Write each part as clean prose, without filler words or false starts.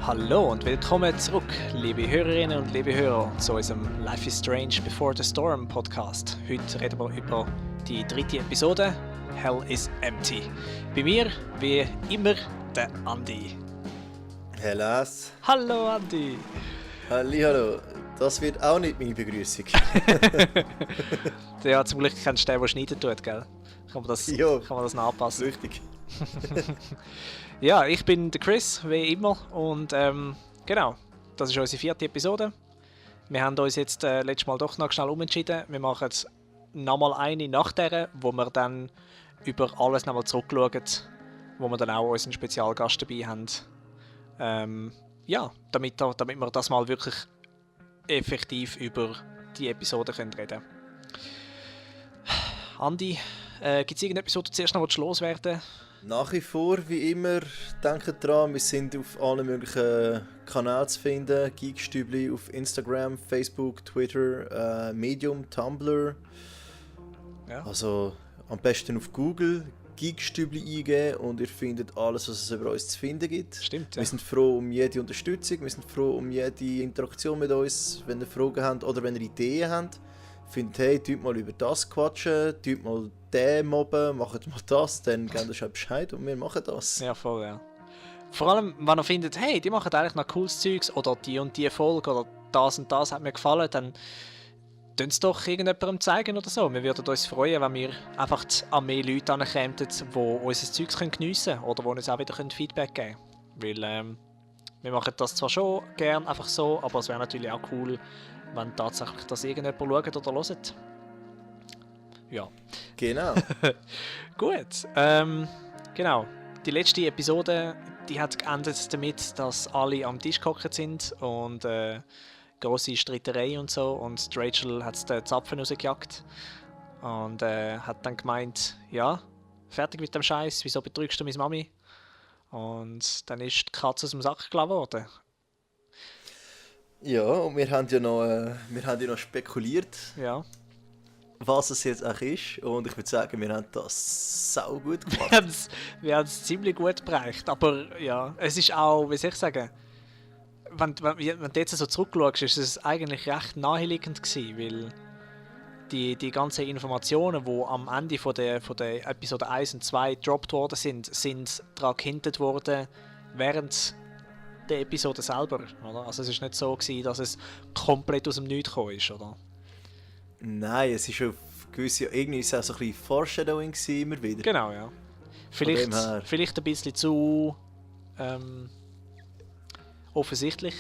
Hallo und willkommen zurück, liebe Hörerinnen und liebe Hörer, zu unserem Life is Strange Before the Storm Podcast. Heute reden wir über die 3. Episode, Hell is Empty. Bei mir, wie immer, der Andi. Hellas. Hallo Andi. Hallihallo. Das wird auch nicht meine Begrüßung. Ja, zum Glück kennst du den, der schneiden tut, gell? Kann man das nachpassen? Richtig. Ja, ich bin der Chris, wie immer. Und genau, das ist unsere 4. Episode. Wir haben uns jetzt letztes Mal doch noch schnell umentschieden. Wir machen nochmal eine nach der, wo wir dann über alles nochmal zurückschauen, wo wir dann auch unseren Spezialgast dabei haben. Ja, damit wir das mal wirklich effektiv über die Episode reden können. Andi, gibt es irgendeine Episode, die zuerst noch loswerden? Nach wie vor, wie immer, denkt dran, wir sind auf allen möglichen Kanälen zu finden. Geekstübli auf Instagram, Facebook, Twitter, Medium, Tumblr. Ja. Also am besten auf Google Geekstübli eingeben und ihr findet alles, was es über uns zu finden gibt. Stimmt, ja. Wir sind froh um jede Unterstützung, wir sind froh um jede Interaktion mit uns. Wenn ihr Fragen habt oder wenn ihr Ideen habt, findet, hey, tut mal über das quatschen, tut mal den mobben, macht mal das, dann gebt ihr schon Bescheid und wir machen das. Ja, voll, ja. Vor allem, wenn ihr findet, hey, die machen eigentlich noch cooles Zeugs oder die und die Folge oder das und das hat mir gefallen, dann tun es doch irgendjemandem zeigen oder so. Wir würden uns freuen, wenn wir einfach an mehr Leute ankommen, die unser Zeugs geniessen können oder die uns auch wieder Feedback geben können. Weil wir machen das zwar schon gern einfach so, aber es wäre natürlich auch cool, wenn tatsächlich das irgendjemand schaut oder hört. Ja. Genau. Gut. Genau. Die letzte Episode, die hat geendet damit, dass alle am Tisch gehockt sind und grosse Streiterei und so. Und Rachel hat den Zapfen rausgejagt und hat dann gemeint, ja, fertig mit dem Scheiß, wieso betrügst du meine Mami? Und dann ist die Katze aus dem Sack gelassen worden. Ja, und wir haben ja noch spekuliert, Ja. was es jetzt auch ist. Und ich würde sagen, wir haben das sau gut gemacht. Wir haben es ziemlich gut bereicht. Aber ja, es ist auch, wie soll ich sagen, wenn du jetzt so zurückschaust, ist es eigentlich recht naheliegend gewesen, weil die ganzen Informationen, die am Ende von der Episode 1 und 2 gedroppt worden sind daran gehindert worden während der Episode selber. Oder? Also es ist nicht so gewesen, dass es komplett aus dem Nichts gekommen ist, oder? Nein, es ist auf gewisse, irgendwie ist es auch so ein bisschen Foreshadowing immer wieder. Genau, ja. Vielleicht ein bisschen zu offensichtlich,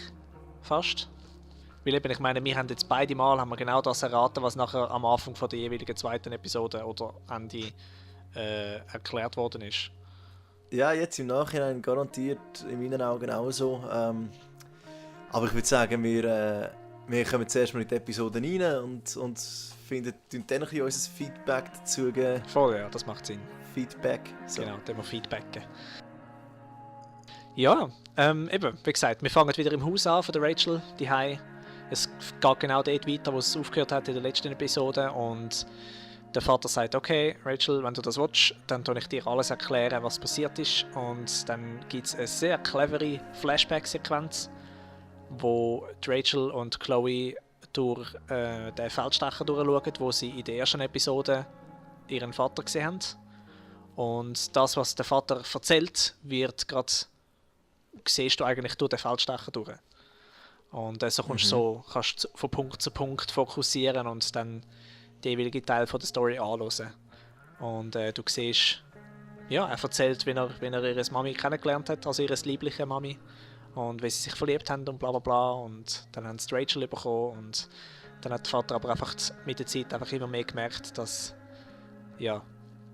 fast. Weil eben, ich meine, wir haben jetzt beide Mal haben wir genau das erraten, was nachher am Anfang von der jeweiligen 2. Episode oder Ende erklärt worden ist. Ja, jetzt im Nachhinein garantiert in meinen Augen auch so. Aber ich würde sagen, wir kommen zuerst mal in die Episode rein und finden dann noch unser Feedback dazu geben. Voll, ja, das macht Sinn. Feedback. So. Genau, dann wir feedbacken. Ja, eben, wie gesagt, wir fangen wieder im Haus an von der Rachel, die Hai. Es geht genau dort weiter, wo es aufgehört hat in der letzten Episode und der Vater sagt, okay, Rachel, wenn du das willst, dann tue ich dir alles erklären, was passiert ist. Und dann gibt es eine sehr clevere Flashback-Sequenz, wo Rachel und Chloe durch den Feldstecher durchschauen, wo sie in der ersten Episode ihren Vater gesehen haben. Und das, was der Vater erzählt, wird gerade, siehst du eigentlich durch den Feldstecher durch. Und so kannst du von Punkt zu Punkt fokussieren und dann den jeweiligen Teil von der Story anhören. Und du siehst, ja, er erzählt, wie er ihre Mami kennengelernt hat, also ihre liebliche Mami. Und wie sie sich verliebt haben und bla bla bla. Und dann haben sie Rachel bekommen. Und dann hat der Vater aber einfach mit der Zeit einfach immer mehr gemerkt, dass ja,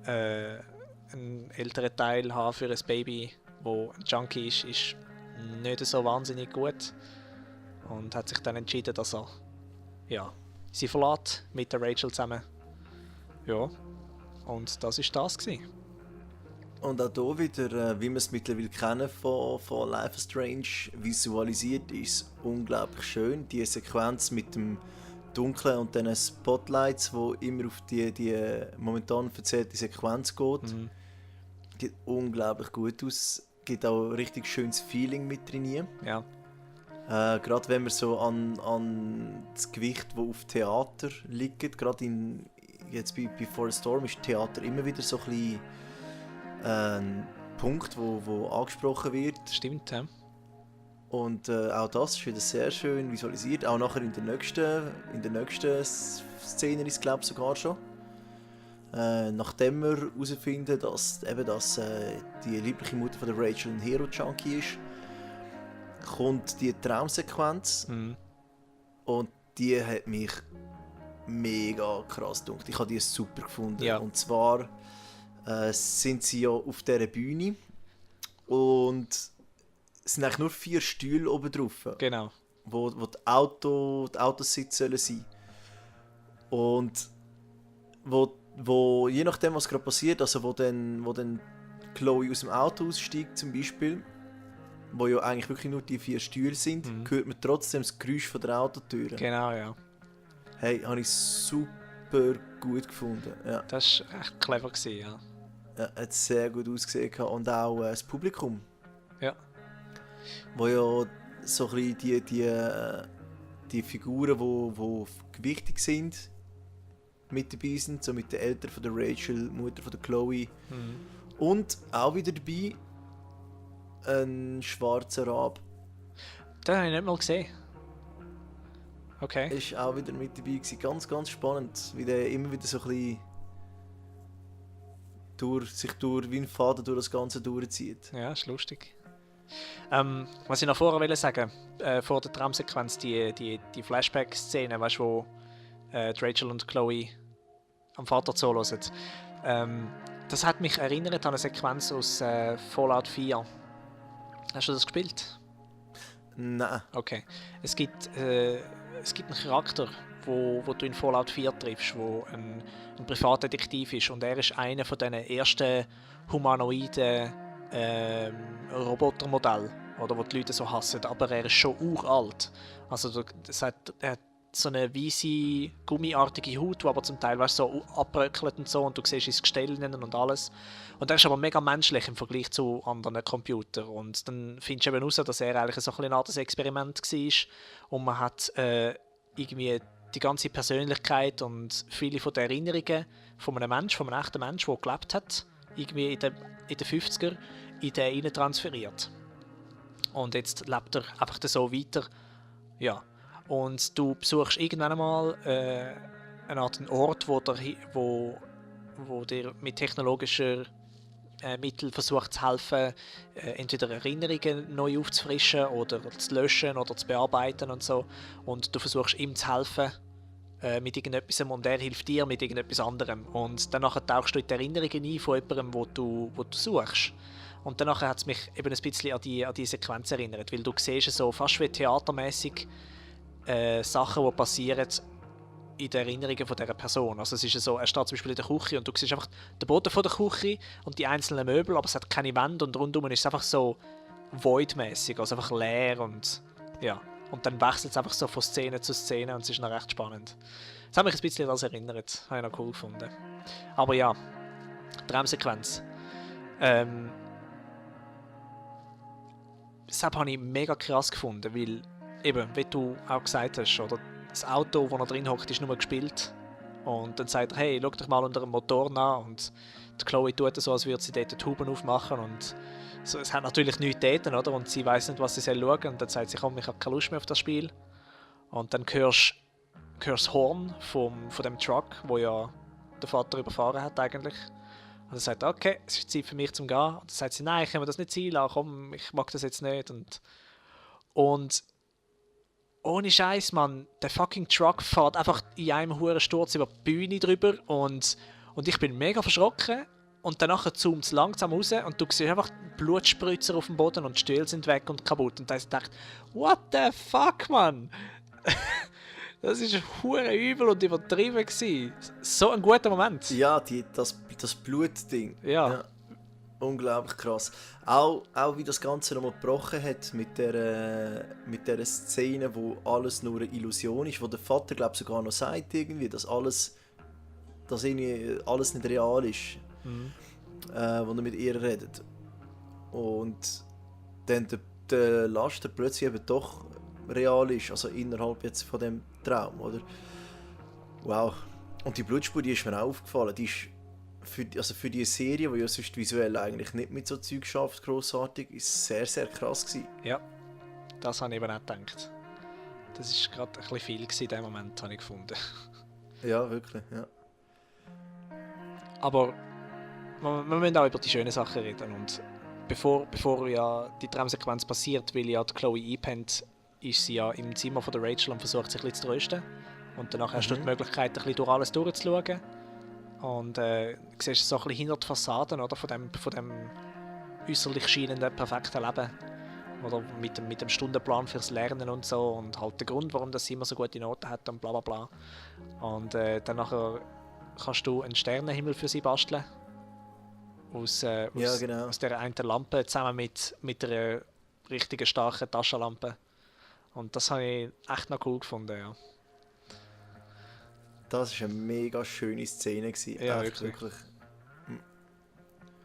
ein älterer Teil haben für ein Baby, wo ein Junkie ist nicht so wahnsinnig gut. Und hat sich dann entschieden, dass er ja, sie verlässt mit der Rachel zusammen. Ja, und das war das gewesen. Und auch hier wieder, wie wir es mittlerweile kennen von Life is Strange, visualisiert ist es unglaublich schön. Die Sequenz mit dem Dunklen und den Spotlights, wo immer auf die momentan erzählte Sequenz geht, geht unglaublich gut aus. gibt auch ein richtig schönes Feeling mit drin. Ja. Gerade wenn man so an das Gewicht, das auf Theater liegt, gerade jetzt bei Before a Storm ist Theater immer wieder so ein bisschen ein Punkt, wo angesprochen wird. Stimmt, ja. Und auch das ist wieder sehr schön visualisiert. Auch nachher in der nächsten Szene ist es, glaube ich, sogar schon. Nachdem wir herausfinden, dass die liebliche Mutter von der Rachel ein Hero-Junkie ist, kommt die Traumsequenz. Mhm. Und die hat mich mega krass gedacht. Ich habe die super gefunden. Ja. Und zwar sind sie ja auf dieser Bühne und es sind eigentlich nur 4 Stühle oben drauf, Genau. wo die Autositze sollen sein. Und wo je nachdem, was gerade passiert, also wo dann Chloe aus dem Auto aussteigt zum Beispiel, wo ja eigentlich wirklich nur die 4 Stühle sind, hört man trotzdem das Geräusch von der Autotür. Genau, ja. Hey, habe ich super gut gefunden. Ja. Das war echt clever gewesen, ja. Ja, hat sehr gut ausgesehen und auch das Publikum. Ja. Wo ja so ein bisschen die Figuren, die wichtig sind, mit dabei sind, so mit den Eltern von der Rachel, Mutter von der Chloe. Mhm. Und auch wieder dabei ein schwarzer Rab. Den habe ich nicht mal gesehen. Okay. Ist auch wieder mit dabei gewesen. Ganz, ganz spannend, wie der immer wieder so ein bisschen wie ein Faden durch das Ganze durchzieht. Ja, ist lustig. Was ich noch vorher wollte sagen, vor der Traumsequenz, die Flashback-Szene, weißt du, wo die Rachel und Chloe am Vater zuhören. Das hat mich erinnert an eine Sequenz aus Fallout 4. Hast du das gespielt? Nein. Okay. Es gibt einen Charakter, wo du in Fallout 4 triffst, wo ein Privatdetektiv ist und er ist einer von diesen ersten humanoiden Robotermodellen, oder wo die Leute so hassen, aber er ist schon uralt. Also er hat so eine weisse, gummiartige Haut, die aber zum Teil so abbröckelt und so, und du siehst ins Gestell und alles. Und er ist aber mega menschlich im Vergleich zu anderen Computern. Und dann findest du eben heraus, dass er eigentlich so ein Art Experiment war und man hat irgendwie die ganze Persönlichkeit und viele von den Erinnerungen von einem echten Menschen, der gelebt hat, irgendwie in den 50er, in den rein transferiert. Und jetzt lebt er einfach so weiter. Ja. Und du besuchst irgendwann einmal einen Ort, wo dir mit technologischer Mitteln versucht zu helfen, entweder Erinnerungen neu aufzufrischen oder zu löschen oder zu bearbeiten und so. Und du versuchst ihm zu helfen mit irgendetwas und er hilft dir mit irgendetwas anderem. Und danach tauchst du in die Erinnerungen ein von jemandem, wo du suchst. Und danach hat es mich eben ein bisschen an die Sequenz erinnert, weil du siehst so fast wie theatermäßig Sachen, die passieren in den Erinnerungen von dieser Person. Also es ist so, er steht zum Beispiel in der Küche und du siehst einfach den Boden von der Küche und die einzelnen Möbel, aber es hat keine Wände und rundum ist es einfach so void-mäßig, also einfach leer und ja. Und dann wechselt es einfach so von Szene zu Szene und es ist noch recht spannend. Das hat mich ein bisschen an das erinnert, habe ich noch cool gefunden. Aber ja, Traumsequenz. Das habe ich mega krass gefunden, weil eben, wie du auch gesagt hast, oder das Auto, wo er drin hockt, ist nur gespielt. Und dann sagt er, hey, schau dich mal unter dem Motor nach. Und die Chloe tut so, als würde sie dort die Huben aufmachen. Und so, es hat natürlich nichts dort, oder? Und sie weiß nicht, was sie schauen soll. Und dann sagt sie, komm, ich habe keine Lust mehr auf das Spiel. Und dann hörst du das Horn von dem Truck, wo ja der Vater überfahren hat eigentlich. Und er sagt, okay, es ist Zeit für mich zum Gehen. Und dann sagt sie, nein, ich kann mir das nicht sein lassen, komm, ich mag das jetzt nicht. Und ohne Scheiß, Mann, der fucking Truck fährt einfach in einem hohen Sturz über die Bühne drüber und ich bin mega verschrocken. Und danach zoomt es langsam raus und du siehst einfach Blutspritzer auf dem Boden und die Stühle sind weg und kaputt. Und da hast du gedacht, what the fuck, Mann? Das war hure übel und übertrieben gewesen. So ein guter Moment. Ja, das Blutding. Ja. Unglaublich krass. Auch wie das Ganze nochmal gebrochen hat mit der Szene, wo alles nur eine Illusion ist, wo der Vater, glaube ich, sogar noch sagt, irgendwie, dass irgendwie alles nicht real ist, wo er mit ihr redet. und dann der Laster plötzlich eben doch real ist, also innerhalb jetzt von dem Traum, oder? Wow. Und die Blutspur, die ist mir auch aufgefallen, die ist für die Serie, die ja sonst visuell eigentlich nicht mit so Zeug schafft, grossartig, ist sehr, sehr krass gewesen. Ja, das habe ich eben auch gedacht. Das war gerade ein bisschen viel gewesen in dem Moment, habe ich gefunden. Ja, wirklich, ja. Aber wir müssen auch über die schönen Sachen reden. Und bevor ja die Traumsequenz passiert, weil ja die Chloe einpennt, ist sie ja im Zimmer von der Rachel und versucht sich ein bisschen zu trösten. Und danach hast du die Möglichkeit, ein bisschen durch alles durchzuschauen. Und siehst so ein bisschen hinter die Fassaden, oder, von dem äußerlich scheinenden perfekten Leben. Oder mit dem Stundenplan fürs Lernen und so. Und halt der Grund, warum das immer so gute Noten hat und bla bla bla. Und dann nachher kannst du einen Sternenhimmel für sie basteln. Aus dieser einen Lampe zusammen mit einer richtigen starken Taschenlampe. Und das habe ich echt noch cool gefunden, ja. Das war eine mega schöne Szene gewesen. Ja, echt, wirklich.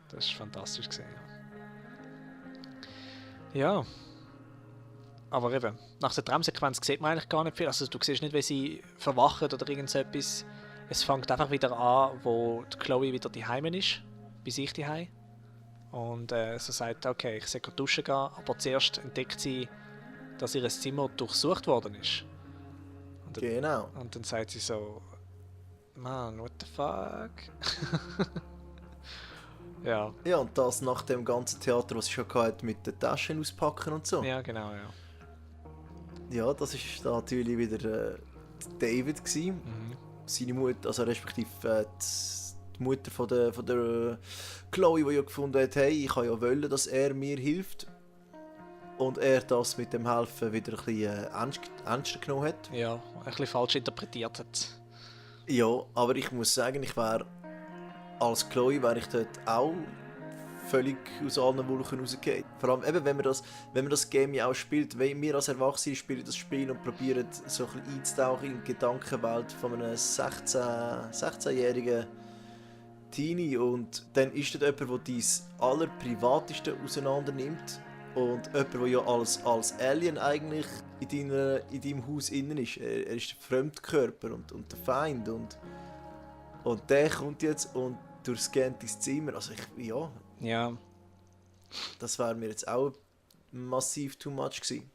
Das war fantastisch gewesen, ja. Ja. Aber eben, nach der Traumsequenz sieht man eigentlich gar nicht viel. Also du siehst nicht, wie sie verwachen oder irgend so etwas. Es fängt einfach wieder an, wo die Chloe wieder daheim ist. Bei sich daheim. Und sie sagt, okay, ich soll duschen gehen. Aber zuerst entdeckt sie, dass ihr Zimmer durchsucht worden ist. Und dann, Genau. Und dann sagt sie so, man, what the fuck? Ja. Ja, und das nach dem ganzen Theater, was sie schon hatte, mit den Taschen auspacken und so. Ja, genau, ja. Ja, das war natürlich wieder David gewesen. Seine Mutter, also respektive die Mutter von der Chloe, die ja gefunden hat, hey, ich kann ja wollen, dass er mir hilft. Und er das mit dem Helfen wieder ein bisschen ernster genommen hat. Ja, ein bisschen falsch interpretiert hat. Ja, aber ich muss sagen, als Chloe wäre ich dort auch völlig aus allen Wolken rausgefallen. Vor allem eben, wenn man das Game ja auch spielt, wenn wir als Erwachsene spielen das Spiel und probieren so ein bisschen einzutauchen in die Gedankenwelt von einem 16-jährigen Teenie, und dann ist dort jemand, der dein Allerprivateste auseinander nimmt und jemand, der ja als Alien eigentlich in deinem Haus innen ist. Er ist der Fremdkörper und der Feind und der kommt jetzt und durchscannt dein Zimmer. Also Ja. Das wäre mir jetzt auch massiv too much gewesen.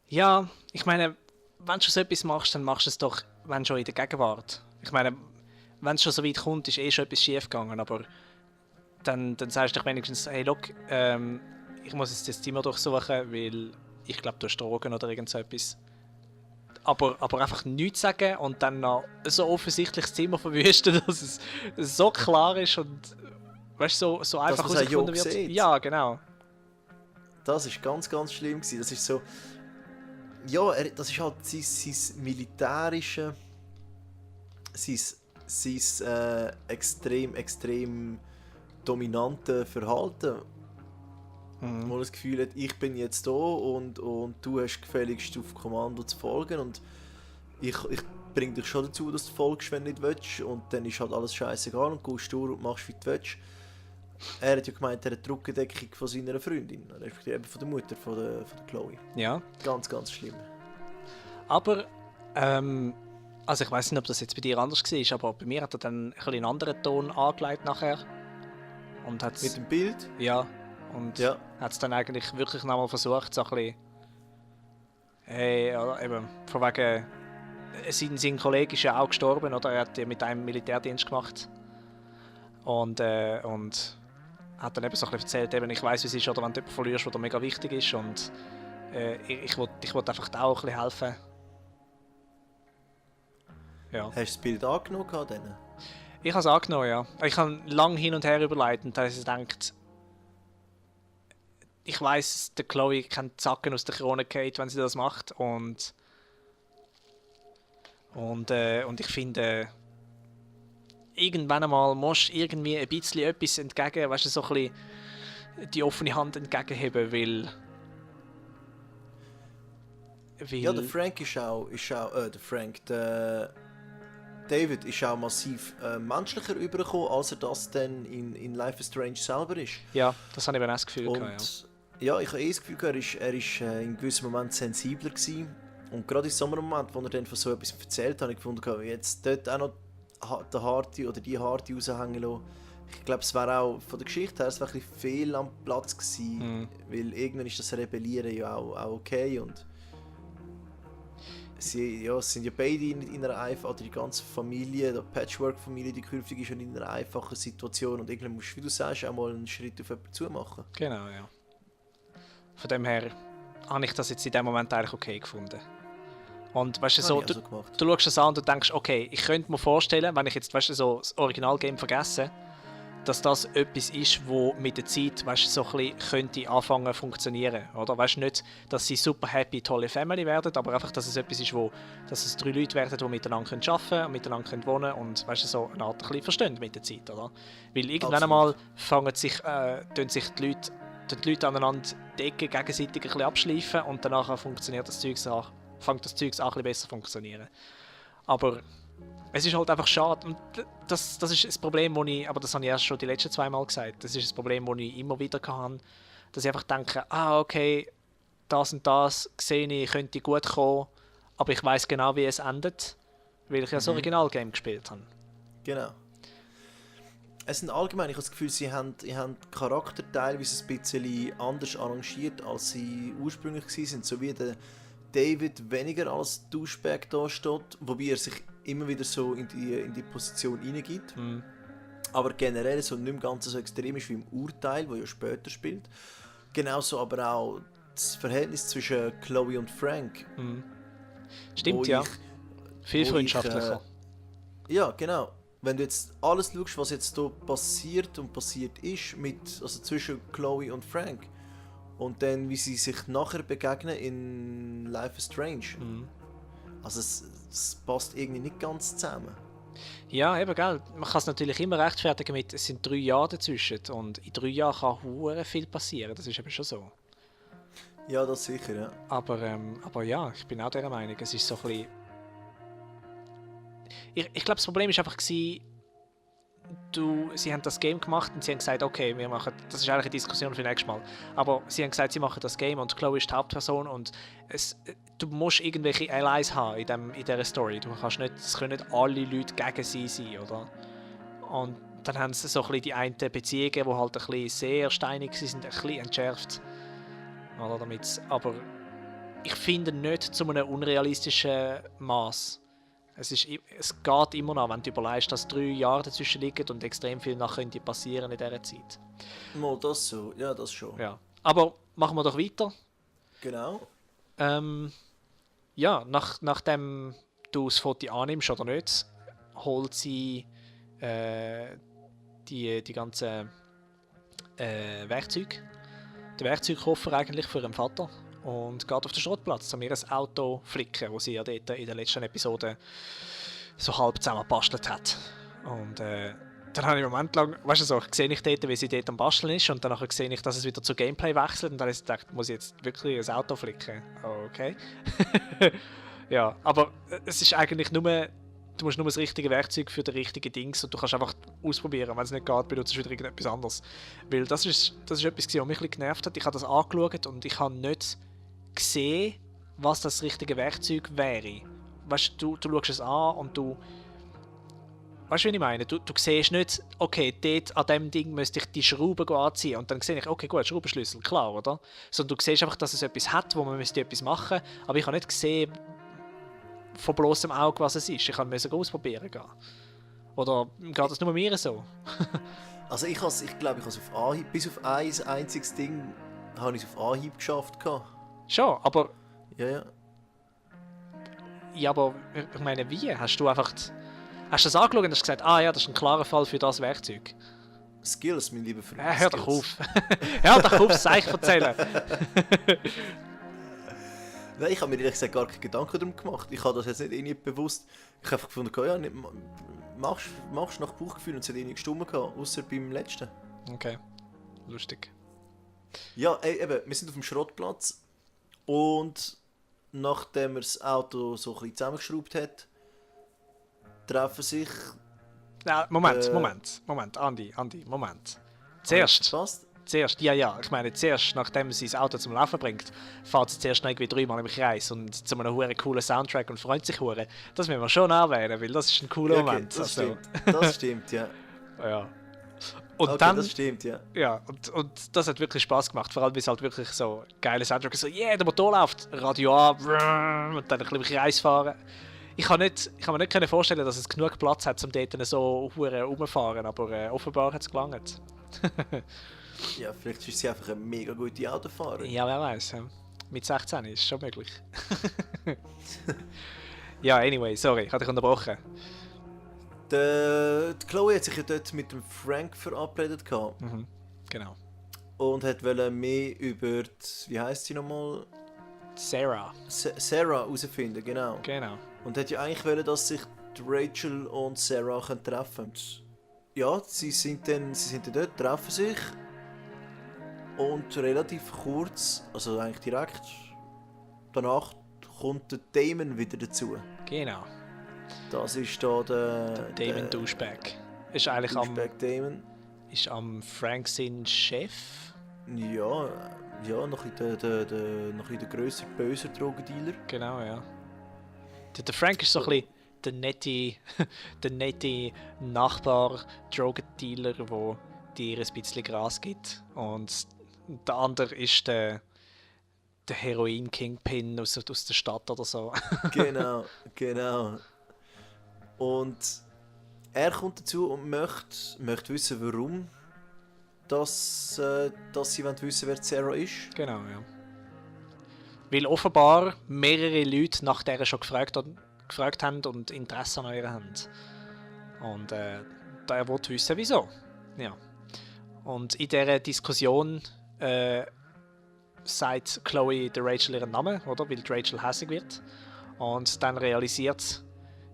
Ja, ich meine, wenn du schon so etwas machst, dann machst du es doch, wenn schon in der Gegenwart. Ich meine, wenn es schon so weit kommt, ist schon etwas schief gegangen, aber dann sagst du doch wenigstens, hey, look, ich muss jetzt das Zimmer durchsuchen, weil ich glaube, du hast Drogen oder irgend so etwas. Aber einfach nichts sagen und dann noch so offensichtlich das Zimmer verwüsten, dass es so klar ist und weißt, so einfach herausgefunden wird. Sieht. Ja, genau. Das ist ganz, ganz schlimm gewesen. Das ist so... Ja, das ist halt sein militärische... Sein extrem dominante Verhalten. Wo er das Gefühl hat, ich bin jetzt da und du hast gefälligst auf Kommando zu folgen und ich bringe dich schon dazu, dass du folgst, wenn du nicht willst, und dann ist halt alles scheißegal und gehst durch und machst, wie du willst. Er hat ja gemeint, er hat die Rückendeckung von seiner Freundin, respektive eben von der Mutter von der Chloe. Ja. Ganz, ganz schlimm. Aber, also ich weiß nicht, ob das jetzt bei dir anders war, aber bei mir hat er dann einen anderen Ton angelegt nachher. Und hat's, mit dem Bild? Ja. Und hat es dann eigentlich wirklich nochmal versucht, so ein bisschen... Hey, oder eben, von wegen... Sein Kollege ist ja auch gestorben, oder? Er hat ja mit einem Militärdienst gemacht. Und hat dann eben so ein bisschen erzählt, eben, ich weiss, wie es ist, oder wenn du jemanden verlierst, der mega wichtig ist. Und ich wollte einfach da auch ein bisschen helfen. Ja. Hast du das Bild angenommen denen? Ich habe es angenommen, ja. Ich habe lange hin und her überlegt und dann habe ich gedacht, ich weiss, der Chloe kann die Zacken aus der Krone fallen, wenn sie das macht. Und ich finde, irgendwann einmal musst du irgendwie ein bisschen etwas entgegen, weißt du, so ein bisschen die offene Hand entgegenheben, weil ja, der Frank ist auch der David ist auch massiv menschlicher übergekommen, als er das dann in Life is Strange selber ist. Ja, das habe ich eben auch das Gefühl Und gehabt, ja, ich habe das Gefühl, er ist in gewissen Momenten sensibler gewesen. Und gerade in so einem Moment, wo er dann von so etwas erzählt hat, habe ich gefunden, jetzt dort auch noch den Harte oder die Harte raushängen lassen. Ich glaube, es wäre auch von der Geschichte her es wäre ein bisschen fehl am Platz gewesen, weil irgendwann ist das Rebellieren ja auch okay und sie sind ja beide in einer einfachen, oder die ganze Familie, die Patchwork-Familie, die künftig ist, in einer einfachen Situation und irgendwann musst du, wie du sagst, auch mal einen Schritt auf jemanden zu machen. Genau, ja. Von dem her habe ich das jetzt in dem Moment eigentlich okay gefunden. Und weißt du, so, du schaust das an und du denkst, okay, ich könnte mir vorstellen, wenn ich jetzt weißt du, so das Originalgame vergesse, dass das etwas ist, wo mit der Zeit weißt du, so ein bisschen könnte anfangen zu funktionieren. Oder? Weißt du, nicht, dass sie super happy, tolle Family werden, aber einfach, dass es etwas ist, dass es 3 Leute werden, die miteinander arbeiten können und miteinander wohnen und weißt du, so eine Art ein bisschen verstehen mit der Zeit. Oder? Weil irgendwann einmal tun sich die Leute aneinander die Ecke gegenseitig ein bisschen abschleifen und danach fängt das Zeug auch ein bisschen besser zu funktionieren. Aber es ist halt einfach schade. Und das ist das Problem, aber das habe ich erst schon die letzten 2 Mal gesagt. Das ist das Problem, das ich immer wieder hatte. Dass ich einfach denke, okay, das und das sehe ich, könnte gut kommen, aber ich weiß genau, wie es endet, weil ich ja das Originalgame gespielt habe. Genau. Es sind allgemein, ich habe das Gefühl, sie haben die Charakter teilweise ein bisschen anders arrangiert, als sie ursprünglich waren. So wie der David weniger als Douchebag da steht, wobei er sich immer wieder so in die Position hineingibt. Aber generell so nicht mehr ganz so extrem ist wie im Urteil, wo ja später spielt. Genauso aber auch das Verhältnis zwischen Chloe und Frank. Stimmt, ja. Viel freundschaftlicher. Ja, genau. Wenn du jetzt alles schaust, was jetzt hier passiert ist also zwischen Chloe und Frank und dann wie sie sich nachher begegnen in Life is Strange. Also es passt irgendwie nicht ganz zusammen. Ja, eben, gell. Man kann es natürlich immer rechtfertigen mit, es sind 3 Jahre dazwischen und in 3 Jahren kann hure viel passieren, das ist eben schon so. Ja, das sicher, ja. Aber ja, ich bin auch dieser Meinung, es ist so ein bisschen... Ich glaube, das Problem war einfach, sie haben das Game gemacht und sie haben gesagt, okay, wir machen, das ist eigentlich eine Diskussion für nächstes Mal, aber sie haben gesagt, sie machen das Game und Chloe ist die Hauptperson und du musst irgendwelche Allies haben in dieser Story. Es können nicht alle Leute gegen sie sein, oder? Und dann haben sie so ein bisschen die einen Beziehungen, die halt ein bisschen sehr steinig sind, ein bisschen entschärft. Oder, aber ich finde nicht zu einem unrealistischen Maß. Es geht immer noch, wenn du überlegst, dass 3 Jahre dazwischen liegen und extrem viel nach könnte passieren in dieser Zeit. Mal das so, ja, das schon. Ja. Aber machen wir doch weiter. Genau. Ja, nachdem du das Foto annimmst oder nicht, holt sie die ganzen Werkzeuge, den Werkzeugkoffer eigentlich für ihren Vater und geht auf den Schrottplatz, um ihr ein Auto flicken, das sie ja dort in der letzten Episode so halb zusammengebastelt hat. Und dann habe ich einen Moment lang, weißt du so, sehe ich dort, wie sie dort am Basteln ist und danach sehe ich, dass es wieder zu Gameplay wechselt und dann habe ich gedacht, muss ich jetzt wirklich ein Auto flicken? Okay. Ja, aber es ist eigentlich nur, du musst nur das richtige Werkzeug für das richtige Dings und du kannst einfach ausprobieren, wenn es nicht geht, benutzt du wieder irgendetwas anderes. Weil das ist etwas, was mich ein bisschen genervt hat. Ich habe das angeschaut und ich habe nicht gesehen, was das richtige Werkzeug wäre. Weißt du schaust es an und du... Weißt du, was ich meine? Du siehst nicht, okay, dort an diesem Ding müsste ich die Schrauben anziehen und dann sehe ich, okay, gut, Schraubenschlüssel, klar, oder? Sondern du siehst einfach, dass es etwas hat, wo man müsste etwas machen müsste, aber ich habe nicht gesehen, von bloßem Auge, was es ist. Ich musste ausprobieren gehen. Oder geht das nur mir so? Also ich glaube, ich habe es auf Anhieb, bis auf ein einziges Ding, habe ich es auf Anhieb geschafft. Schon, aber... Ja. Ja, aber ich meine, wie? Hast du das angeschaut und hast gesagt, ja, das ist ein klarer Fall für das Werkzeug? Skills, mein lieber Freund. Hör doch auf. Hör doch auf, das Zeich erzählen. Nein, ich habe mir ehrlich gesagt gar keine Gedanken darum gemacht. Ich habe das jetzt nicht irgendwie bewusst. Ich habe einfach gefunden, ja, machst nach Bauchgefühl und es hat irgendwie gestimmt, außer beim letzten. Okay, lustig. Ja, eben, wir sind auf dem Schrottplatz und nachdem er das Auto so ein bisschen zusammengeschraubt hat, treffen sich... Moment, Andi, Moment. Zuerst, ja, ich meine, zuerst, nachdem sie das Auto zum Laufen bringt, fährt sie zuerst noch irgendwie 3-mal im Kreis und zu einem huere coolen Soundtrack und freut sich hure. Das müssen wir schon anwählen, weil das ist ein cooler Ja, okay, Moment. das stimmt, ja. Ja. Und okay, dann, das stimmt, ja. Ja, und das hat wirklich Spaß gemacht, vor allem weil es halt wirklich so geile Soundtrack ist, so, der Motor läuft, Radio an, und dann ein bisschen im Kreis fahren. Ich kann mir nicht vorstellen, dass es genug Platz hat, um dort so hure rumfahren, aber offenbar hat es gelangt. Ja, vielleicht ist sie einfach eine mega gute Autofahrerin. Ja, wer weiß. Ja. Mit 16 ist es schon möglich. Ja, anyway, sorry, ich hatte dich unterbrochen. Die Chloe hat sich ja dort mit dem Frank verabredet gehabt. Genau. Und hat mehr über die, wie heisst sie nochmal? Sarah. Sarah herausfinden, genau. Genau. Und hat ja eigentlich wollen, dass sich die Rachel und Sarah treffen können. Ja, sie sind dann dort, treffen sich. Und relativ kurz, also eigentlich direkt danach, kommt der Damon wieder dazu. Genau. Das ist da der... Damon Douchebag. Ist eigentlich Damon. Ist am Frank sein Chef? Ja, noch ein der grösser, böser Drogendealer. Genau, ja. Der Frank ist so ein bisschen der nette Nachbar-Drogendealer, der dir ein bisschen Gras gibt. Und der andere ist der Heroin-Kingpin aus der Stadt oder so. Genau. Und er kommt dazu und möchte wissen, warum dass sie wissen, wer Sarah ist. Genau, ja. Weil offenbar mehrere Leute nach der schon gefragt haben und Interesse an ihr haben. Und er wollte wissen, wieso. Ja. Und in dieser Diskussion sagt Chloe der Rachel ihren Namen, oder? Weil die Rachel hässig wird. Und dann realisiert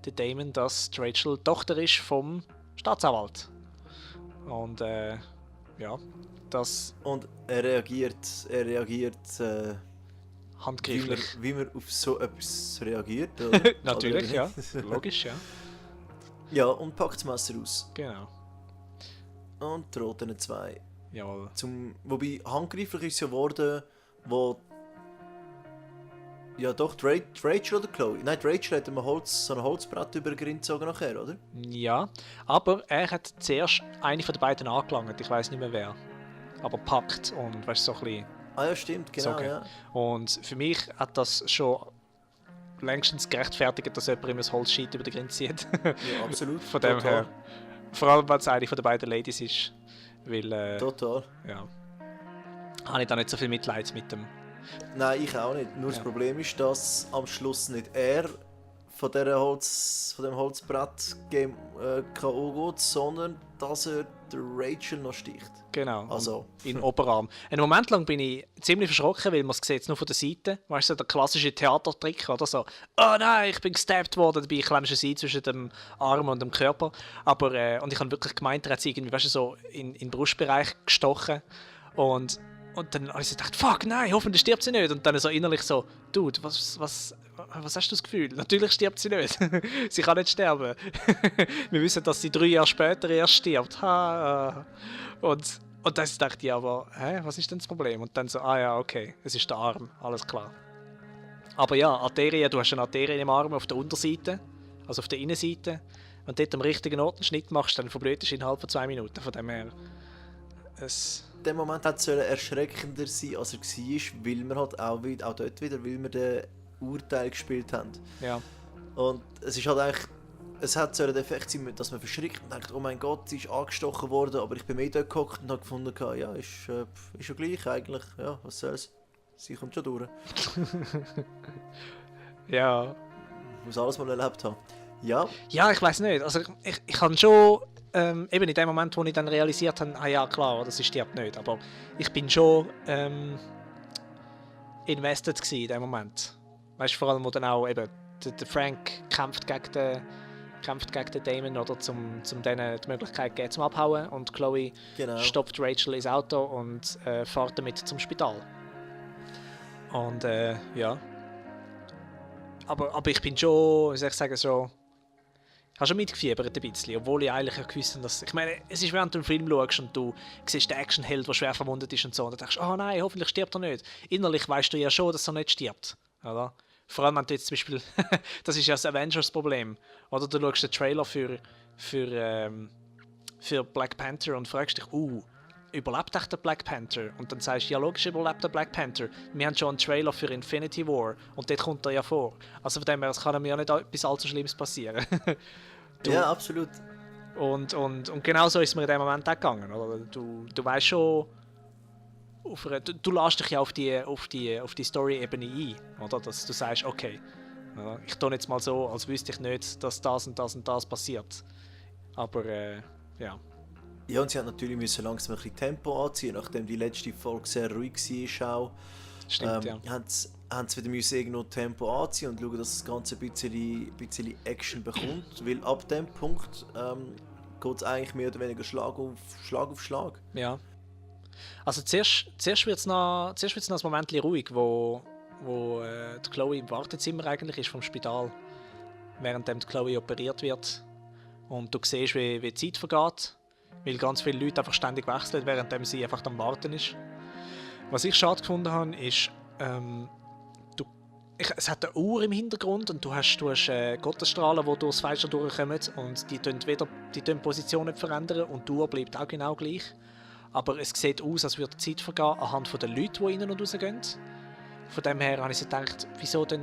der Damon, dass die Rachel Tochter ist vom Staatsanwalt. Und ja, das... Und er reagiert handgreiflich. Wie man auf so etwas reagiert. Oder? Natürlich, ja. Logisch, ja. Ja, und packt das Messer aus. Genau. Und droht ihnen 2. Jawohl. Wobei, handgreiflich ist es ja geworden, wo... Ja doch, die Rachel oder Chloe? Nein, die Rachel hat so ein Holzbrett über den Grind gezogen nachher, oder? Ja, aber er hat zuerst eine von den beiden angelangt, ich weiß nicht mehr wer. Aber packt und weißt so ein bisschen... Ah ja, stimmt, genau, so, okay. Ja. Und für mich hat das schon längstens gerechtfertigt, dass jemand immer das Holzscheit über den Grind zieht. Ja, absolut. Von dem her. Vor allem, weil es eine von den beiden Ladies ist. Weil, total. Ja. Habe ich da nicht so viel Mitleid mit dem. Nein, ich auch nicht. Nur das Problem ist, dass am Schluss nicht er von dem Holzbrett K.O. geht, sondern dass er der Rachel noch sticht. Genau. Also. In den Oberarm. Einen Moment lang bin ich ziemlich verschrocken, weil man es sieht nur von der Seite. Weißt du, der klassische Theatertrick oder so. Oh nein, ich bin gestabbt worden, dabei klemmst du sie zwischen dem Arm und dem Körper. Aber, und ich habe wirklich gemeint, er hat sie irgendwie, weißt du, so in den Brustbereich gestochen. Und dann habe ich so gedacht, fuck, nein, hoffentlich stirbt sie nicht. Und dann so innerlich so, Dude, was hast du das Gefühl? Natürlich stirbt sie nicht. Sie kann nicht sterben. Wir wissen, dass sie 3 Jahre später erst stirbt. Und dann dachte ich aber, was ist denn das Problem? Und dann so, ja, okay, es ist der Arm, alles klar. Aber ja, Arterien, du hast eine Arterie im Arm auf der Unterseite, also auf der Innenseite. Wenn du dort am richtigen Ort einen Schnitt machst, dann verblödest du innerhalb von 2 Minuten. Von dem her, in dem Moment hat es erschreckender sein, als er war, weil wir halt auch dort wieder, weil wir den Urteil gespielt haben. Ja. Und es ist halt eigentlich, es hat so einen Effekt sein, dass man verschrickt und denkt, oh mein Gott, sie ist angestochen worden, aber ich bin mehr dort gehockt und habe gefunden, ja, ist ja gleich eigentlich, ja, was soll's, sie kommt schon durch. Ja. Muss alles mal erlebt haben. Ja. Ja, ich weiß nicht, also ich habe schon... eben in dem Moment, wo ich dann realisiert habe, ja klar, das stirbt nicht, aber ich bin schon invested gewesen in dem Moment. Weißt du, vor allem, wo dann auch eben der Frank kämpft gegen den Damon, oder zum denen die Möglichkeit geben zum Abhauen, und Chloe stoppt Rachel ins Auto und fährt damit zum Spital. Und ja. Aber ich bin schon, wie soll ich sagen, so... Hast du mitgefiebert ein bisschen, obwohl ich eigentlich ja gewusst habe, dass... Ich meine, es ist, während du einen Film schaust und du siehst den Actionheld, der schwer verwundet ist und so, und dann denkst du, oh nein, hoffentlich stirbt er nicht. Innerlich weißt du ja schon, dass er nicht stirbt, oder? Vor allem, wenn du jetzt zum Beispiel... das ist ja das Avengers-Problem. Oder du schaust den Trailer für Black Panther und fragst dich, überlebt echt der Black Panther? Und dann sagst du, ja logisch überlebt der Black Panther. Wir haben schon einen Trailer für Infinity War und dort kommt er ja vor. Also von dem her, es kann mir ja nicht etwas allzu Schlimmes passieren. Ja, absolut. Und genau so ist es mir in dem Moment auch gegangen. Oder? Du weißt schon, du lässt dich ja auf die Story-Ebene ein. Oder? Dass du sagst, okay, oder? Ich tue jetzt mal so, als wüsste ich nicht, dass das und das und das passiert. Aber ja. Ja, und sie hat natürlich müssen langsam ein bisschen Tempo anziehen, nachdem die letzte Folge sehr ruhig war. Auch, Stimmt, ja. haben sie wieder müssen irgendwo Tempo anziehen und schauen, dass das Ganze ein bisschen Action bekommt. Weil ab dem Punkt geht es eigentlich mehr oder weniger Schlag auf Schlag. Ja. Also zuerst wird es noch ein Moment ruhig, wo die Chloe im Wartezimmer eigentlich ist vom Spital, während die Chloe operiert wird. Und du siehst, wie die Zeit vergeht, weil ganz viele Leute einfach ständig wechseln, während sie einfach am Warten ist. Was ich schade gefunden habe, ist, es hat eine Uhr im Hintergrund und du hast Gottesstrahlen, die durchs Fenster durchkommen und die Position nicht verändern und die Uhr bleibt auch genau gleich. Aber es sieht aus, als würde die Zeit vergehen anhand der Leute, die rein und raus gehen. Von dem her habe ich so gedacht, wieso denn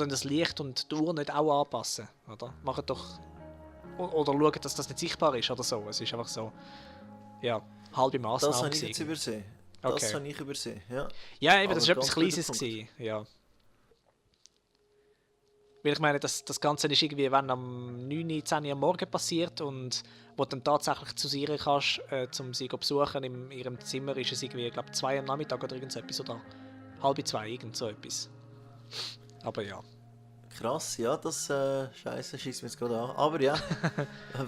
das Licht und die Uhr nicht auch anpassen? Oder? Machen doch... Oder schauen, dass das nicht sichtbar ist oder so. Es ist einfach so... Ja, halbe Massnahme. Das habe ich jetzt übersehen. Okay. Das habe ich übersehen, ja. Ja, eben, das Aber war etwas Kleines gewesen, ja. Weil ich meine, das Ganze ist irgendwie, wenn am 9, 10 Uhr am Morgen passiert und wo du dann tatsächlich zu ihr kannst, um sie zu besuchen in ihrem Zimmer, ist es irgendwie, ich glaube, 2 am Nachmittag oder irgend so etwas, oder 1:30, irgend so etwas. Aber ja. Krass, ja, das Scheiße schießt mir jetzt gerade an. Aber ja,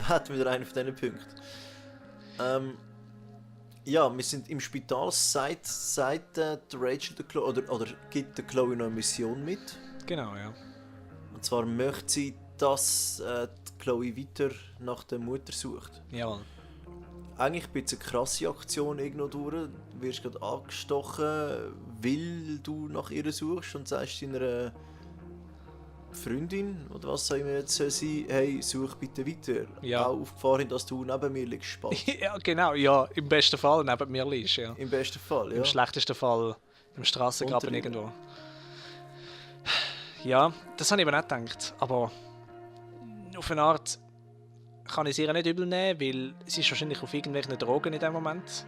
hätten wir einen von diesen Punkten. Ja, wir sind im Spital, seit Rachel der Chloe, oder gibt der Chloe noch eine Mission mit. Genau, ja. Und zwar möchte sie, dass die Chloe weiter nach der Mutter sucht. Jawohl. Eigentlich ein bisschen eine krasse Aktion irgendwo durch. Du wirst gerade angestochen, weil du nach ihr suchst und sagst deiner Freundin oder was auch immer jetzt soll sein, hey, such bitte weiter. Ja. Auch auf Gefahr hin, dass du neben mir liegst. Ja, genau, ja. Im besten Fall neben mir liegst, ja. Im besten Fall, ja. Im schlechtesten Fall im Strassengraben irgendwo. Ja, das habe ich aber nicht gedacht. Aber auf eine Art kann ich es ihr nicht übel nehmen, weil sie ist wahrscheinlich auf irgendwelchen Drogen in dem Moment.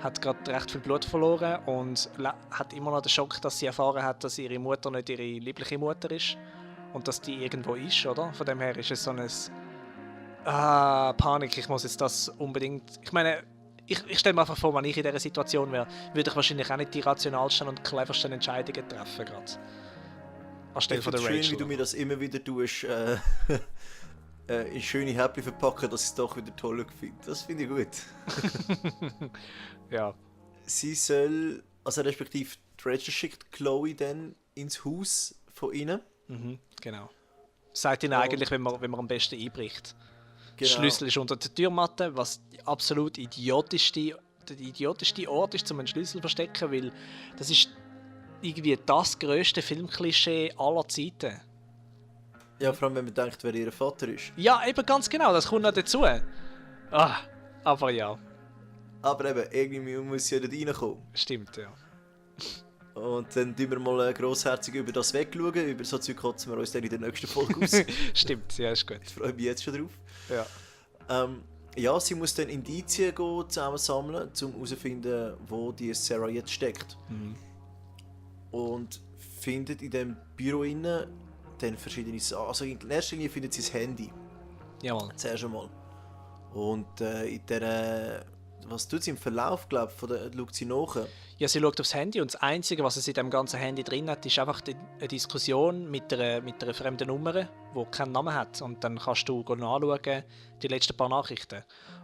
Hat gerade recht viel Blut verloren und hat immer noch den Schock, dass sie erfahren hat, dass ihre Mutter nicht ihre liebliche Mutter ist. Und dass die irgendwo ist, oder? Von dem her ist es so ein Panik, ich muss jetzt das unbedingt... Ich meine, ich stelle mir einfach vor, wenn ich in dieser Situation wäre, würde ich wahrscheinlich auch nicht die rationalsten und cleversten Entscheidungen treffen gerade. Anstelle von der Rachel. Schön, wie du mir das immer wieder tust, in schöne Häppchen verpacken, dass ich es doch wieder toll finde. Das finde ich gut. Ja. Sie soll, also respektive die Rachel schickt Chloe dann ins Haus von ihnen. Mhm, genau. Sagt ihnen eigentlich, wenn man am besten einbricht. Genau. Der Schlüssel ist unter der Türmatte, was absolut der idiotischste Ort ist, um einen Schlüssel zu verstecken, weil das ist irgendwie das grösste Filmklischee aller Zeiten. Ja, vor allem wenn man denkt, wer ihr Vater ist. Ja, eben ganz genau, das kommt noch dazu. Aber ja. Aber eben, irgendwie muss sie ja dort reinkommen. Stimmt, ja. Und dann tun wir mal grossherzig über das wegschauen. Über so Zeug kotzen wir uns dann in der nächsten Folge aus. Stimmt, ja, ist gut. Ich freue mich jetzt schon drauf. Ja. Ja, sie muss dann Indizien zusammensammeln, um herauszufinden, wo die Sarah jetzt steckt. Mhm. Und findet in dem Büro innen dann verschiedene Sachen. Also in erster Linie findet sie das Handy. Jawohl. Zuerst einmal. Und in der... Was tut sie im Verlauf, glaube ich, schaut sie nach? Ja, sie schaut aufs Handy und das Einzige, was es in dem ganzen Handy drin hat, ist einfach eine Diskussion mit einer fremden Nummer, die keinen Namen hat. Und dann kannst du nachschauen, die letzten paar Nachrichten.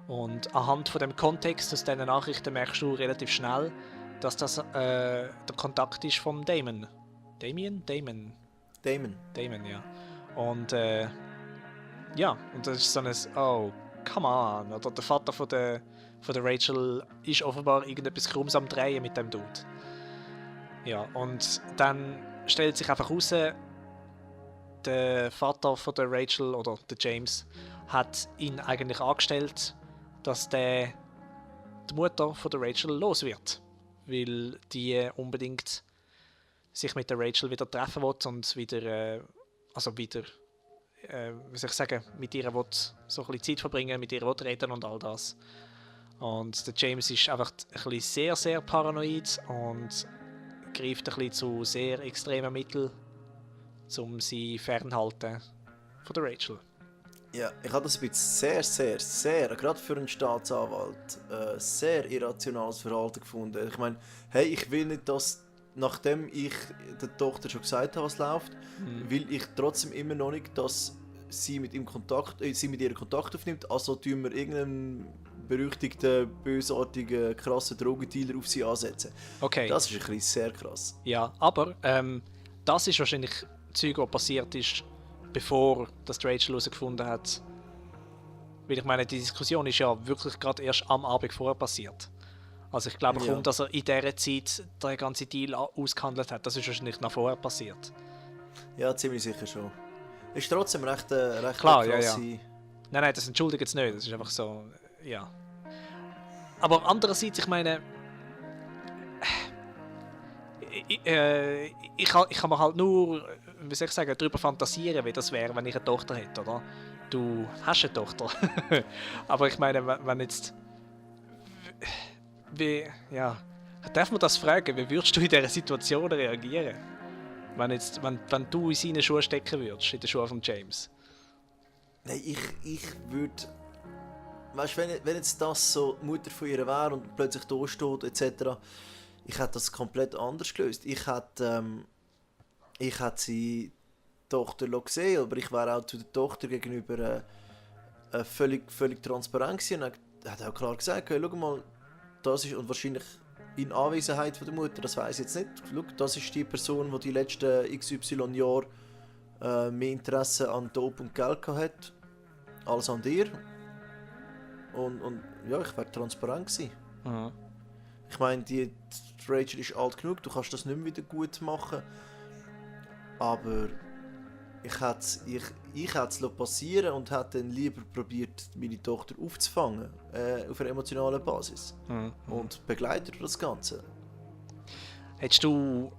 Und anhand von dem Kontext aus diesen Nachrichten merkst du relativ schnell, dass das der Kontakt ist vom Damon. Damon, ja. Und Ja, und das ist so ein «Oh, come on!» Oder der Vater von der Rachel ist offenbar irgendetwas Krummes am Drehen mit dem Dude. Ja, und dann stellt sich einfach raus, der Vater von der Rachel oder der James hat ihn eigentlich angestellt, dass der die Mutter von der Rachel los wird, weil die unbedingt sich mit der Rachel wieder treffen will und wieder, wie soll ich sagen, mit ihr will so ein bisschen Zeit verbringen, mit ihr will reden und all das. Und der James ist einfach ein bisschen sehr, sehr paranoid und greift ein bisschen zu sehr extremen Mitteln, um sie fernhalten von der Rachel. Ja, ich habe das ein bisschen sehr, gerade für einen Staatsanwalt, sehr irrationales Verhalten gefunden. Ich meine, hey, ich will nicht, dass, nachdem ich der Tochter schon gesagt habe, was läuft, will ich trotzdem immer noch nicht, dass sie mit ihr Kontakt aufnimmt. Also tun wir irgendeinen berüchtigten, bösartigen, krassen Drogendealer auf sie ansetzen. Okay. Das ist ein bisschen sehr krass. Ja, aber das ist wahrscheinlich Zeug, was passiert ist, bevor das Rachel herausgefunden hat. Weil ich meine, die Diskussion ist ja wirklich gerade erst am Abend vorher passiert. Also ich glaube kaum, dass er in dieser Zeit den ganzen Deal ausgehandelt hat. Das ist wahrscheinlich noch vorher passiert. Ja, ziemlich sicher schon. Ist trotzdem recht klar, krasse... ja. Nein, das entschuldigt es nicht. Das ist einfach so, ja. Aber andererseits, ich meine... Ich kann mir halt nur, wie soll ich sagen, darüber fantasieren, wie das wäre, wenn ich eine Tochter hätte, oder? Du hast eine Tochter. Aber ich meine, wenn jetzt... Darf man das fragen? Wie würdest du in dieser Situation reagieren? Wenn du in seine Schuhe stecken würdest, in den Schuhen von James? Nein, ich würde... Weißt du, wenn jetzt das so die Mutter von ihr wäre und plötzlich da steht, etc., ich hätte das komplett anders gelöst. Ich hätte sie Tochter gesehen, aber ich wäre auch zu der Tochter gegenüber völlig transparent gewesen. Und er hat auch klar gesagt, hey, schau mal, das ist, und wahrscheinlich in Anwesenheit von der Mutter, das weiß ich jetzt nicht, schau, das ist die Person, die die letzten XY Jahre mehr Interesse an Dope und Geld hat, als an dir. Und ja, ich wäre transparent gewesen. Mhm. Ich meine, die Rachel ist alt genug, du kannst das nicht mehr wieder gut machen. Aber ich hätte es passieren und hätte dann lieber probiert, meine Tochter aufzufangen, auf einer emotionalen Basis. Mhm. Und begleitet das Ganze. Hättest du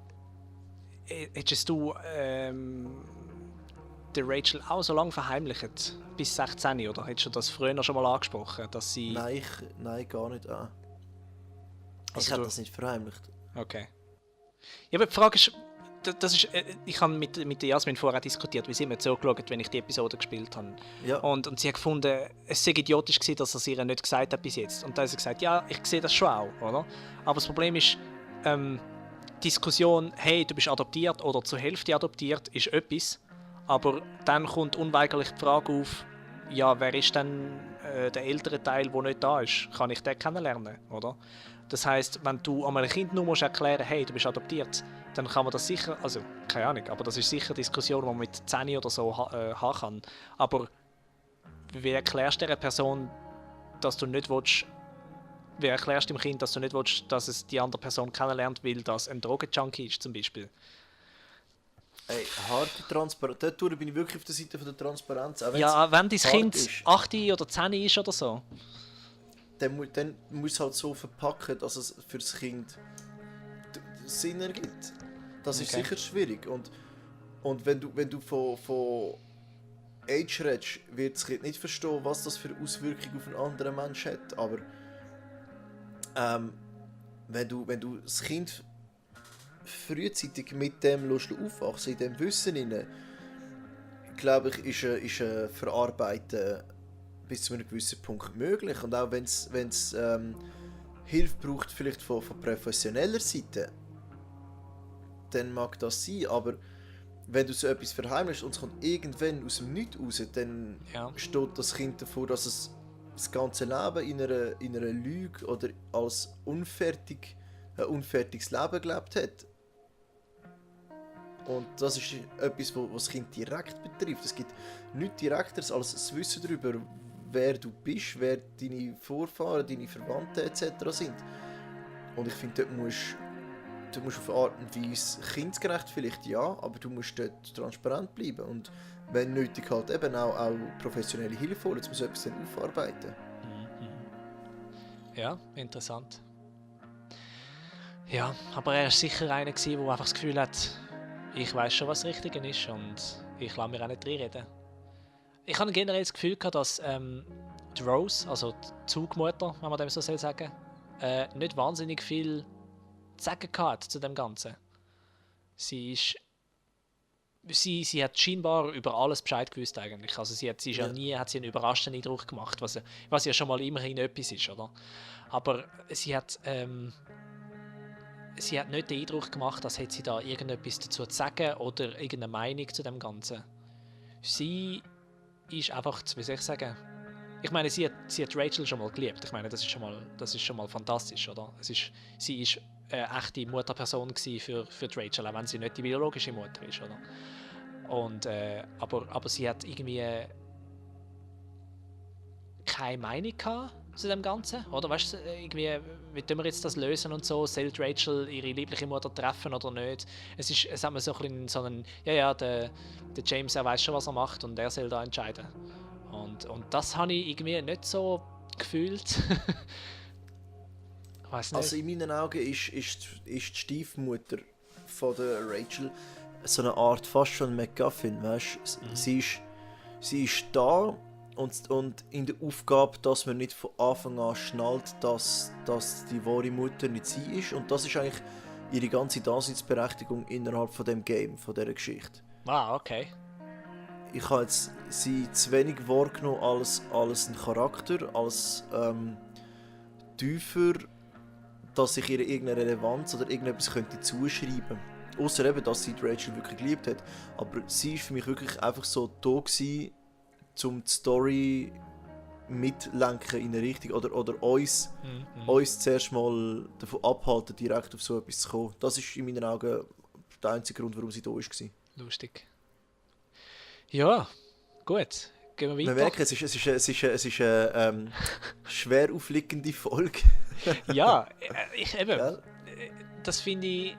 der Rachel auch so lange verheimlicht? Bis 16, oder? Hättest du das früher schon mal angesprochen? Dass sie... Nein, gar nicht an. Also ich hätte das nicht verheimlicht. Okay. Ja, aber die Frage ist, ich habe mit der Jasmin vorher diskutiert, wie sie mir zugeschaut, wenn ich die Episode gespielt habe. Ja. Und sie hat gefunden, es sei idiotisch gewesen, dass er es ihr nicht gesagt hat bis jetzt. Und dann hat sie gesagt, ja, ich sehe das schon auch, oder? Aber das Problem ist, Diskussion, hey, du bist adoptiert oder zur Hälfte adoptiert, ist etwas. Aber dann kommt unweigerlich die Frage auf, ja, wer ist denn der ältere Teil, der nicht da ist? Kann ich den kennenlernen, oder? Das heisst, wenn du einem Kind nur musst erklären, hey, du bist adoptiert, dann kann man das sicher, also keine Ahnung, aber das ist sicher eine Diskussion, die man mit 10 oder so haben kann. Aber wie erklärst du einer Person, dass du nicht willst, wie erklärst du dem Kind, dass du nicht willst, dass es die andere Person kennenlernt, weil das ein Drogenjunkie ist zum Beispiel? Ey, harte Transparenz. Dort bin ich wirklich auf der Seite von der Transparenz. Ja, wenn dein Kind ist, 8 oder 10 ist oder so. Dann muss es halt so verpacken, dass es für das Kind Sinn ergibt. Das ist sicher schwierig. Und wenn du von Age redest, wird das Kind nicht verstehen, was das für Auswirkungen auf einen anderen Menschen hat. Aber wenn du das Kind frühzeitig mit dem aufwachsen, in dem Wissen hinein, glaube ich, ist ein Verarbeiten bis zu einem gewissen Punkt möglich. Und auch wenn es Hilfe braucht, vielleicht von professioneller Seite, dann mag das sein. Aber wenn du so etwas verheimlichst und es kommt irgendwann aus dem Nichts raus, dann steht das Kind davor, dass es das ganze Leben in einer Lüge oder als ein unfertiges Leben gelebt hat. Und das ist etwas, was das Kind direkt betrifft. Es gibt nichts Direkteres als das Wissen darüber, wer du bist, wer deine Vorfahren, deine Verwandten etc. sind. Und ich finde, dort musst du auf eine Art und Weise kindgerecht vielleicht ja, aber du musst dort transparent bleiben. Und wenn nötig halt eben auch professionelle Hilfe holen, um so etwas dann aufarbeiten. Ja, interessant. Ja, aber er war sicher einer, der einfach das Gefühl hat, ich weiß schon, was das Richtige ist und ich lasse mir auch nicht reinreden. Ich habe generell das Gefühl gehabt, dass die Rose, also die Zugmutter, wenn man dem so sagen soll, nicht wahnsinnig viel zu sagen hat zu dem Ganzen. Sie hat scheinbar über alles Bescheid gewusst eigentlich. Also sie hat einen überraschten Eindruck gemacht, was ja schon mal immerhin etwas ist, oder? Aber sie hat nicht den Eindruck gemacht, als hätte sie da irgendetwas dazu zu sagen oder irgendeine Meinung zu dem Ganzen. Sie ist einfach, wie soll ich sagen, ich meine, sie hat Rachel schon mal geliebt. Ich meine, das ist schon mal fantastisch, oder? Sie ist eine echte Mutterperson für die Rachel, auch wenn sie nicht die biologische Mutter ist, oder? Und, aber sie hat irgendwie keine Meinung gehabt zu dem Ganzen, oder? Weißt du, irgendwie, wie tun wir jetzt das lösen und so? Soll Rachel ihre liebliche Mutter treffen oder nicht? Es hat mir so ein bisschen der James, er weiß schon, was er macht und er soll da entscheiden. Und das habe ich irgendwie nicht so gefühlt. Ich weiss nicht. Also in meinen Augen ist die Stiefmutter von der Rachel so eine Art fast schon MacGuffin, weißt? Sie ist da und in der Aufgabe, dass man nicht von Anfang an schnallt, dass die wahre Mutter nicht sie ist, und das ist eigentlich ihre ganze Daseinsberechtigung innerhalb von dem Game, von dieser Geschichte. Ah, okay. Ich habe jetzt sie zu wenig wahrgenommen als ein Charakter, als tiefer, dass ich ihr irgendeine Relevanz oder irgendetwas könnte zuschreiben. Außer eben, dass sie die Rachel wirklich geliebt hat. Aber sie war für mich wirklich einfach so da gewesen, um die Story mitlenken in eine Richtung oder uns zuerst mal davon abhalten, direkt auf so etwas zu kommen. Das ist in meinen Augen der einzige Grund, warum sie da war. Lustig. Ja, gut. Gehen wir weiter. Wir merken, es ist eine schwer aufliegende Folge. Ja, das finde ich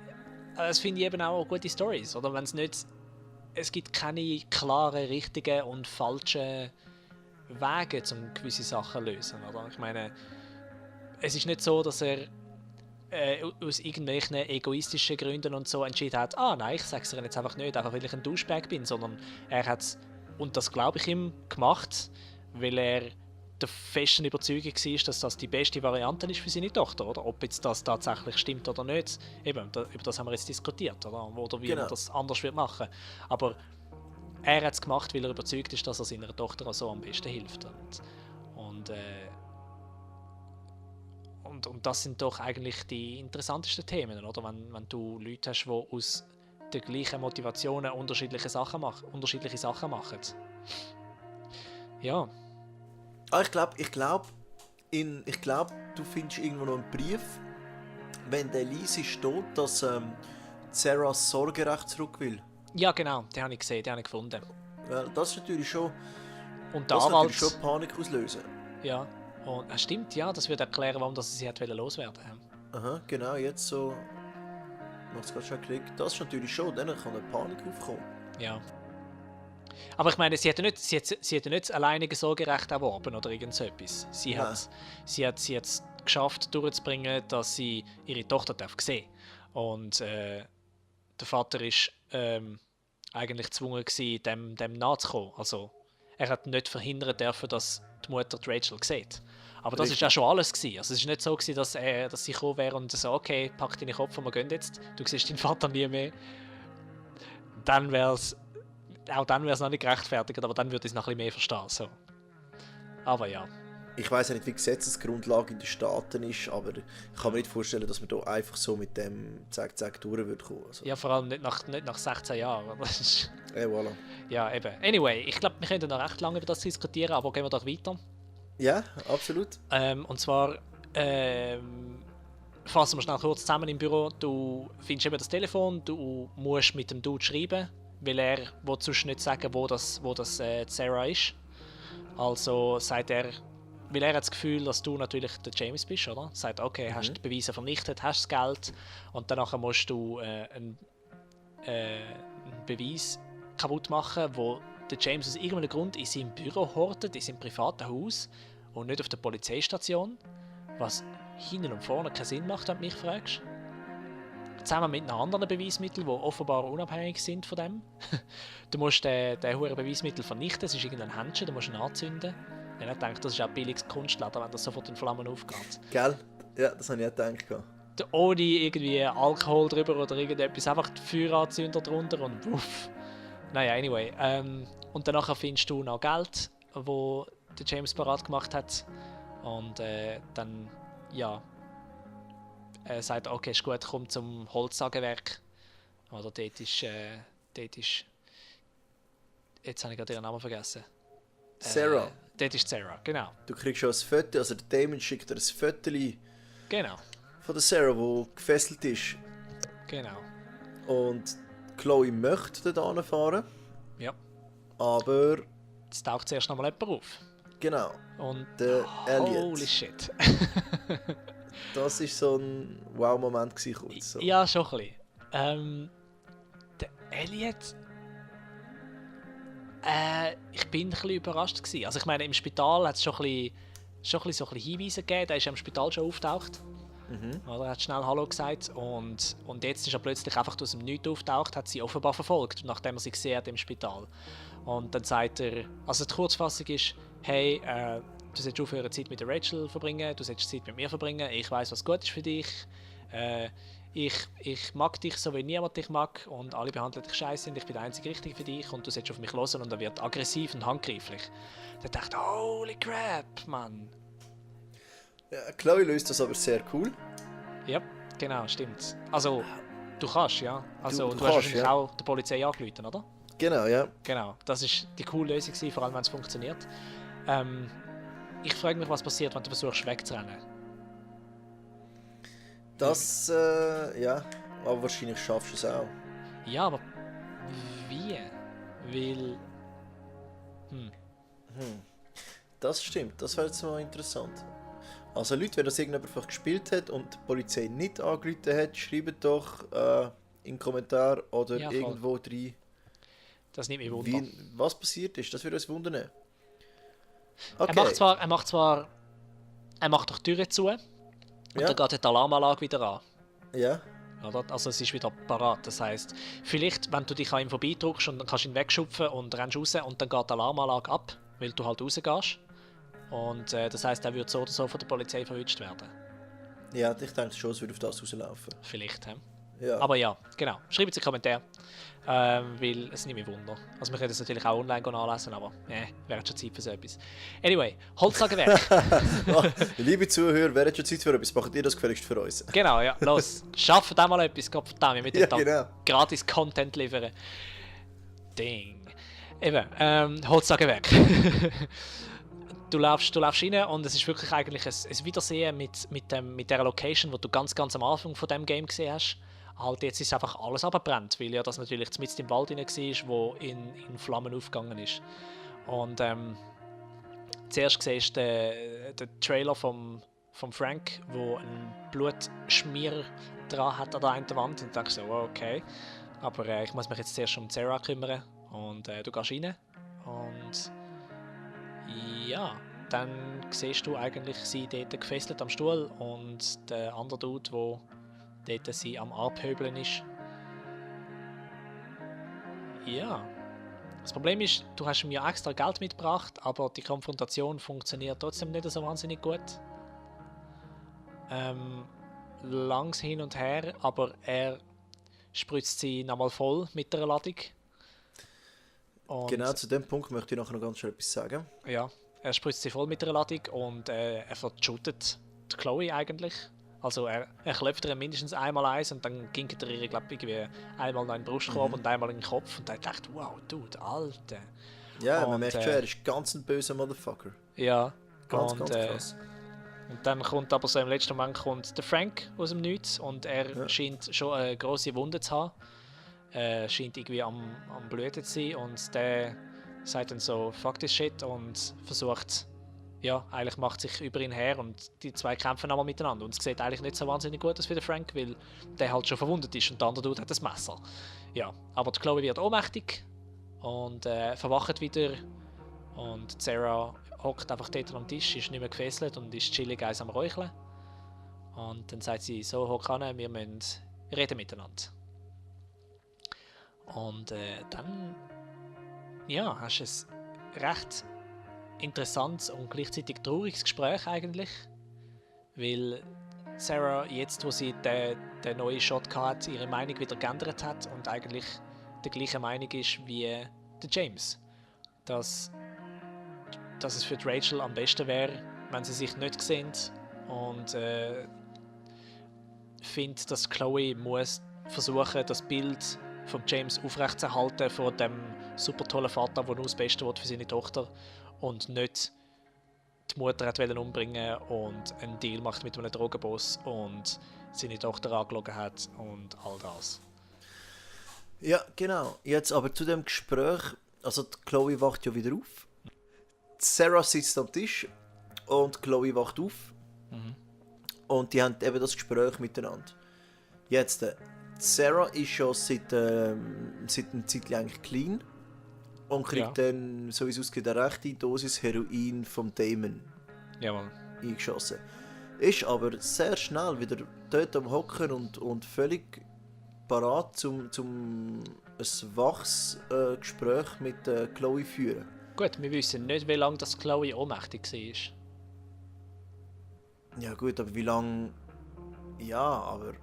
eben auch gute Stories, oder? Wenn es gibt keine klaren, richtigen und falschen Wege, um gewisse Sachen zu lösen, oder? Ich meine, es ist nicht so, dass er aus irgendwelchen egoistischen Gründen und so entschieden hat, nein, ich sage es dir jetzt einfach nicht, einfach weil ich ein Douchebag bin, sondern er hat es, und das glaube ich ihm, gemacht, weil er der festen Überzeugung war, dass das die beste Variante ist für seine Tochter, oder? Ob jetzt das tatsächlich stimmt oder nicht, eben, über das haben wir jetzt diskutiert, oder wie man das anders wird machen. Aber er hat es gemacht, weil er überzeugt ist, dass er seiner Tochter so am besten hilft. Und das sind doch eigentlich die interessantesten Themen, oder? Wenn du Leute hast, die aus den gleichen Motivationen unterschiedliche Sachen machen. Ja. Ich glaube, du findest irgendwo noch einen Brief, wenn der Lise steht, dass Sarah das Sorgerecht zurück will. Ja, genau, den habe ich gesehen, den habe ich gefunden. Weil das ist natürlich schon, und der Anwalt, schon Panik auslösen. Ja, und stimmt, ja, das würde erklären, warum sie sie loswerden wollte. Aha, genau, jetzt so. Macht es gerade schon geklickt. Das ist natürlich schon, dann kann eine Panik aufkommen. Ja. Aber ich meine, sie hat ja nicht alleine Sorgerecht erworben oder irgend so etwas. Sie hat es geschafft, durchzubringen, dass sie ihre Tochter sehen darf. Und der Vater war eigentlich gezwungen gewesen, dem nachzukommen. Also, er hat nicht verhindern dürfen, dass die Mutter die Rachel sieht. Aber das war ja schon alles gewesen. Also es war nicht so gewesen, dass sie gekommen wäre und so, okay, pack deinen Kopf und wir gehen jetzt. Du siehst deinen Vater nie mehr. Dann wäre es noch nicht gerechtfertigt, aber dann würde ich es noch ein bisschen mehr verstehen. So. Aber ja. Ich weiss ja nicht, wie die Gesetzesgrundlage in den Staaten ist, aber ich kann mir nicht vorstellen, dass man da einfach so mit dem Zack durch würde kommen. Also. Ja, vor allem nicht nach 16 Jahren. Voilà. Ja, eben. Anyway, ich glaube, wir können noch recht lange über das diskutieren, aber gehen wir doch weiter. Ja, absolut. Und zwar fassen wir schnell kurz zusammen im Büro. Du findest eben das Telefon, du musst mit dem Dude schreiben, weil er will sonst nicht sagen, wo das Sarah ist. Also sagt er, weil er hat das Gefühl, dass du natürlich der James bist, oder? Sagt, okay, hast du die Beweise vernichtet, hast das Geld und danach musst du einen Beweis kaputt machen, wo der James aus irgendeinem Grund in seinem Büro hortet, in seinem privaten Haus und nicht auf der Polizeistation, was hinten und vorne keinen Sinn macht, wenn du mich fragst. Zusammen mit einem anderen Beweismittel, die offenbar unabhängig sind von dem. Du musst den hohen Beweismittel vernichten, es ist irgendein Händchen, du musst ihn anzünden. Ich habe gedacht, das ist auch billiges Kunstleder, wenn das sofort in Flammen aufgeht. Gell? Ja, das habe ich auch gedacht. Ohne irgendwie Alkohol drüber oder irgendetwas, einfach die Feueranzünder drunter und wuff. Naja, anyway. Und danach findest du noch Geld, wo der James parat gemacht hat. Und dann, ja, sagt, okay, ist gut, komm zum Holzsägewerk. Oder dort ist, jetzt habe ich gerade ihren Namen vergessen. Sarah. Dort ist Sarah, genau. Du kriegst schon ein Foto, also der Damon schickt dir ein Foto Genau. von der Sarah, die gefesselt ist. Genau. Und Chloe möchte dort hinfahren. Ja. Aber, Jetzt taucht zuerst noch mal jemand auf. genau, Und der Elliot. holy shit. Das war so ein Wow-Moment kurz. So. Ja, schon ein bisschen. Der Elliot... ich bin ein bisschen überrascht gewesen. Also ich meine, im Spital hat es schon ein bisschen Hinweise gegeben. Der ist ja im Spital schon auftaucht. Oder er hat schnell Hallo gesagt und jetzt ist er plötzlich einfach aus dem Nichts auftaucht, hat sie offenbar verfolgt, nachdem er sie gesehen hat im Spital. Und dann sagt er, also die Kurzfassung ist, hey, du solltest aufhören Zeit mit der Rachel verbringen, du solltest Zeit mit mir verbringen, ich weiß, was gut ist für dich, ich mag dich so, wie niemand dich mag und alle behandeln dich scheiße und ich bin der einzige Richtige für dich und du solltest auf mich hören und er wird aggressiv und handgreiflich. Dann dachte ich, holy crap, Mann. Ja, Chloe löst das aber sehr cool. Ja, genau, stimmt. Also, du kannst, ja. Also, Du du hast kannst, wahrscheinlich ja. auch der Polizei angerufen, oder? Genau, ja. Genau, das ist die coole Lösung gewesen, vor allem wenn es funktioniert. Ich frage mich, was passiert, wenn du versuchst wegzurennen. Das, ja, aber wahrscheinlich schaffst du es auch. Ja, aber wie? Weil... Das stimmt, das wäre jetzt mal interessant. Also Leute, wenn das irgendjemand einfach gespielt hat und die Polizei nicht angerufen hat, schreibt doch in den Kommentar oder Ja, voll. irgendwo rein, Das nimmt mich Wunder. was passiert ist. Das würde uns wundern. Er macht doch die Türe zu und Ja. dann geht die Alarmanlage wieder an. Ja, Oder? Also es ist wieder parat. Das heisst, vielleicht, wenn du dich an ihm vorbeidrückst und dann kannst du ihn wegschupfen und rennst raus und dann geht die Alarmanlage ab, weil du halt rausgehst. Und das heisst, er wird so oder so von der Polizei verwünscht werden. ja, ich denke schon, es würde auf das rauslaufen. Vielleicht, hä? Ja. Aber ja, genau. Schreibt es in die Kommentare. Weil es nimmt mich Wunder. Also wir können es natürlich auch online nachlesen, aber wäre schon Zeit für so etwas. Anyway, Holzsägewerk. Liebe Zuhörer, wer hat schon Zeit für etwas? Macht ihr das gefälligst für uns? Genau, ja, los. Schafft auch mal etwas, Gott verdammt, wir müssen Ja, da genau. gratis Content liefern. Ding. Eben, Holzsägewerk. Du laufst rein und es ist wirklich eigentlich ein Wiedersehen mit der Location, die du ganz am Anfang von dem Game gesehen hast. Halt, jetzt ist einfach alles abgebrannt, weil ja das natürlich mitten im Wald rein war, wo in Flammen aufgegangen ist. Und zuerst siehst du den Trailer vom Frank, wo einen Blutschmier dran hat an der einen Wand. Und denkst so, oh, okay. Aber ich muss mich jetzt zuerst um Sarah kümmern. Und du gehst rein. Und ja, dann siehst du eigentlich sie dort gefesselt am Stuhl und der andere Dude, der dort sie am Abhöbeln ist. Ja. Das Problem ist, du hast ihm ja extra Geld mitgebracht, aber die Konfrontation funktioniert trotzdem nicht so wahnsinnig gut. Langs hin und her, aber er spritzt sie nochmal voll mit der Ladung. Und Genau zu dem Punkt möchte ich nachher noch ganz schnell etwas sagen. ja, er spritzt sie voll mit der Ladung und er verschüttet die Chloe eigentlich. Also er klopft ihr mindestens einmal eins und dann ginkt er ihr, glaube ich, irgendwie einmal noch in den Brustkorb und einmal in den Kopf. Und dann dachte ich, wow, Dude, Alter. Ja, Und, man merkt schon, er ist ganz ein böser Motherfucker. Ja. Ganz und, krass. Und dann kommt aber so im letzten Moment kommt der Frank aus dem Nichts und er scheint schon eine grosse Wunde zu haben. Scheint irgendwie am Bluten zu sein und der sagt dann so «Fuck this shit» und versucht, ja, eigentlich macht sich über ihn her und die zwei kämpfen einmal miteinander und es sieht eigentlich nicht so wahnsinnig gut aus für den Frank, weil der halt schon verwundet ist und der andere Dude hat das Messer. Ja, aber die Chloe wird ohnmächtig und verwacht wieder und Sarah hockt einfach dort am Tisch, ist nicht mehr gefesselt und ist chillig eins am Räucheln. Und dann sagt sie so, hock an, wir müssen reden miteinander. Und dann ja, hast du ein recht interessantes und gleichzeitig trauriges Gespräch eigentlich. Weil Sarah, jetzt wo sie den neuen Shot hatte, ihre Meinung wieder geändert hat und eigentlich der gleichen Meinung ist wie der James. Dass es für die Rachel am besten wäre, wenn sie sich nicht sehen und findet, dass Chloe muss versuchen, das Bild von James aufrechtzuerhalten von dem super tollen Vater, der nur das Beste will für seine Tochter und nicht die Mutter hat umbringen und einen Deal macht mit einem Drogenboss und seine Tochter angelogen hat und all das. Ja, genau. Jetzt aber zu dem Gespräch, also die Chloe wacht ja wieder auf. Sarah sitzt am Tisch und Chloe wacht auf. Und die haben eben das Gespräch miteinander. Jetzt, Sarah ist schon seit einer Zeit eigentlich clean und kriegt dann, so wie es aussieht, eine rechte Dosis Heroin vom Damon eingeschossen. Ist aber sehr schnell wieder dort am Hocken und völlig parat, um ein waches Gespräch mit Chloe zu führen. Gut, wir wissen nicht, wie lange das Chloe ohnmächtig war. Ja gut, aber wie lange... Ja, aber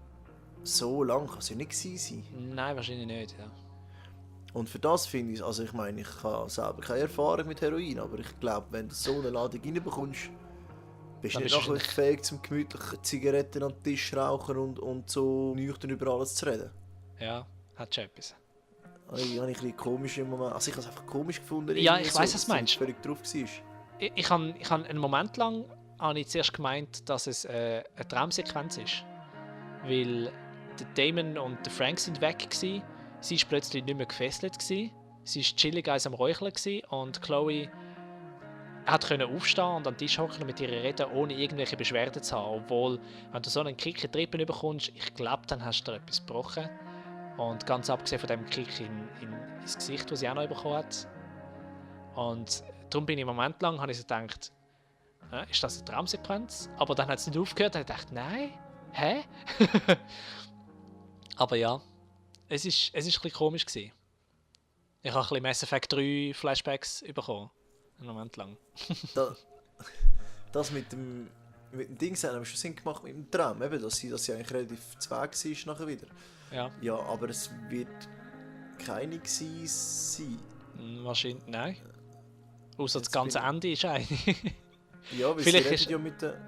so lang kann es ja nicht gewesen sein. Nein, wahrscheinlich nicht, ja. Und für das finde ich, also ich meine, ich habe selber keine Erfahrung mit Heroin, aber ich glaube, wenn du so eine Ladung reinbekommst, bist du nicht nachher fähig, zum gemütlich Zigaretten am Tisch rauchen und so nüchtern über alles zu reden. Ja, hat schon etwas. Habe ich ein bisschen komisch im Moment. Also ich habe es einfach komisch gefunden. Ja, ich weiss, was du meinst. Völlig drauf war. Ich habe einen Moment lang zuerst gemeint, dass es eine Traumsequenz ist. Weil der Damon und der Frank sind weg gewesen. Sie war plötzlich nicht mehr gefesselt gewesen. Sie war chillig eins am Räucheln gewesen und Chloe konnte aufstehen und an den Tisch hocken und mit ihr reden, ohne irgendwelche Beschwerden zu haben. Obwohl, wenn du so einen Kick in die Rippen bekommst, ich glaube, dann hast du dir etwas gebrochen. Und ganz abgesehen von dem Kick ins Gesicht, das sie auch noch bekommen hat. Und darum bin ich einen Moment lang, habe ich so gedacht, ist das eine Traumsequenz? Aber dann hat es nicht aufgehört und ich dachte, nein, hä? Aber ja, es ist ein bisschen komisch gewesen. Ich habe ein bisschen Mass Effect 3 Flashbacks bekommen. Einen Moment lang. Das mit dem Ding haben wir schon Sinn gemacht mit dem Traum, eben, dass sie eigentlich relativ zu Weg war nachher wieder. Ja, aber es wird keine gewesen sein. Wahrscheinlich, nein. Außer das ganze Ende ist eine. Ja, weil vielleicht sie ist ja mit der...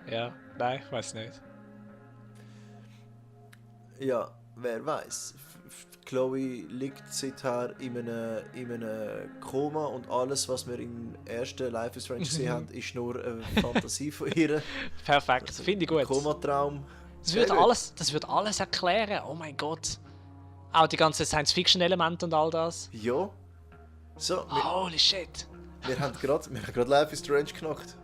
Ja, nein, ich weiß nicht. Ja, wer weiß. Chloe liegt seither in einem Koma und alles, was wir im ersten Life is Strange gesehen haben, ist nur eine Fantasie von ihr. Perfekt, also finde ich gut. Komatraum. Das wird alles erklären, oh mein Gott. Auch die ganzen Science-Fiction-Elemente und all das. Ja. So, holy shit. Wir haben gerade Life is Strange knackt.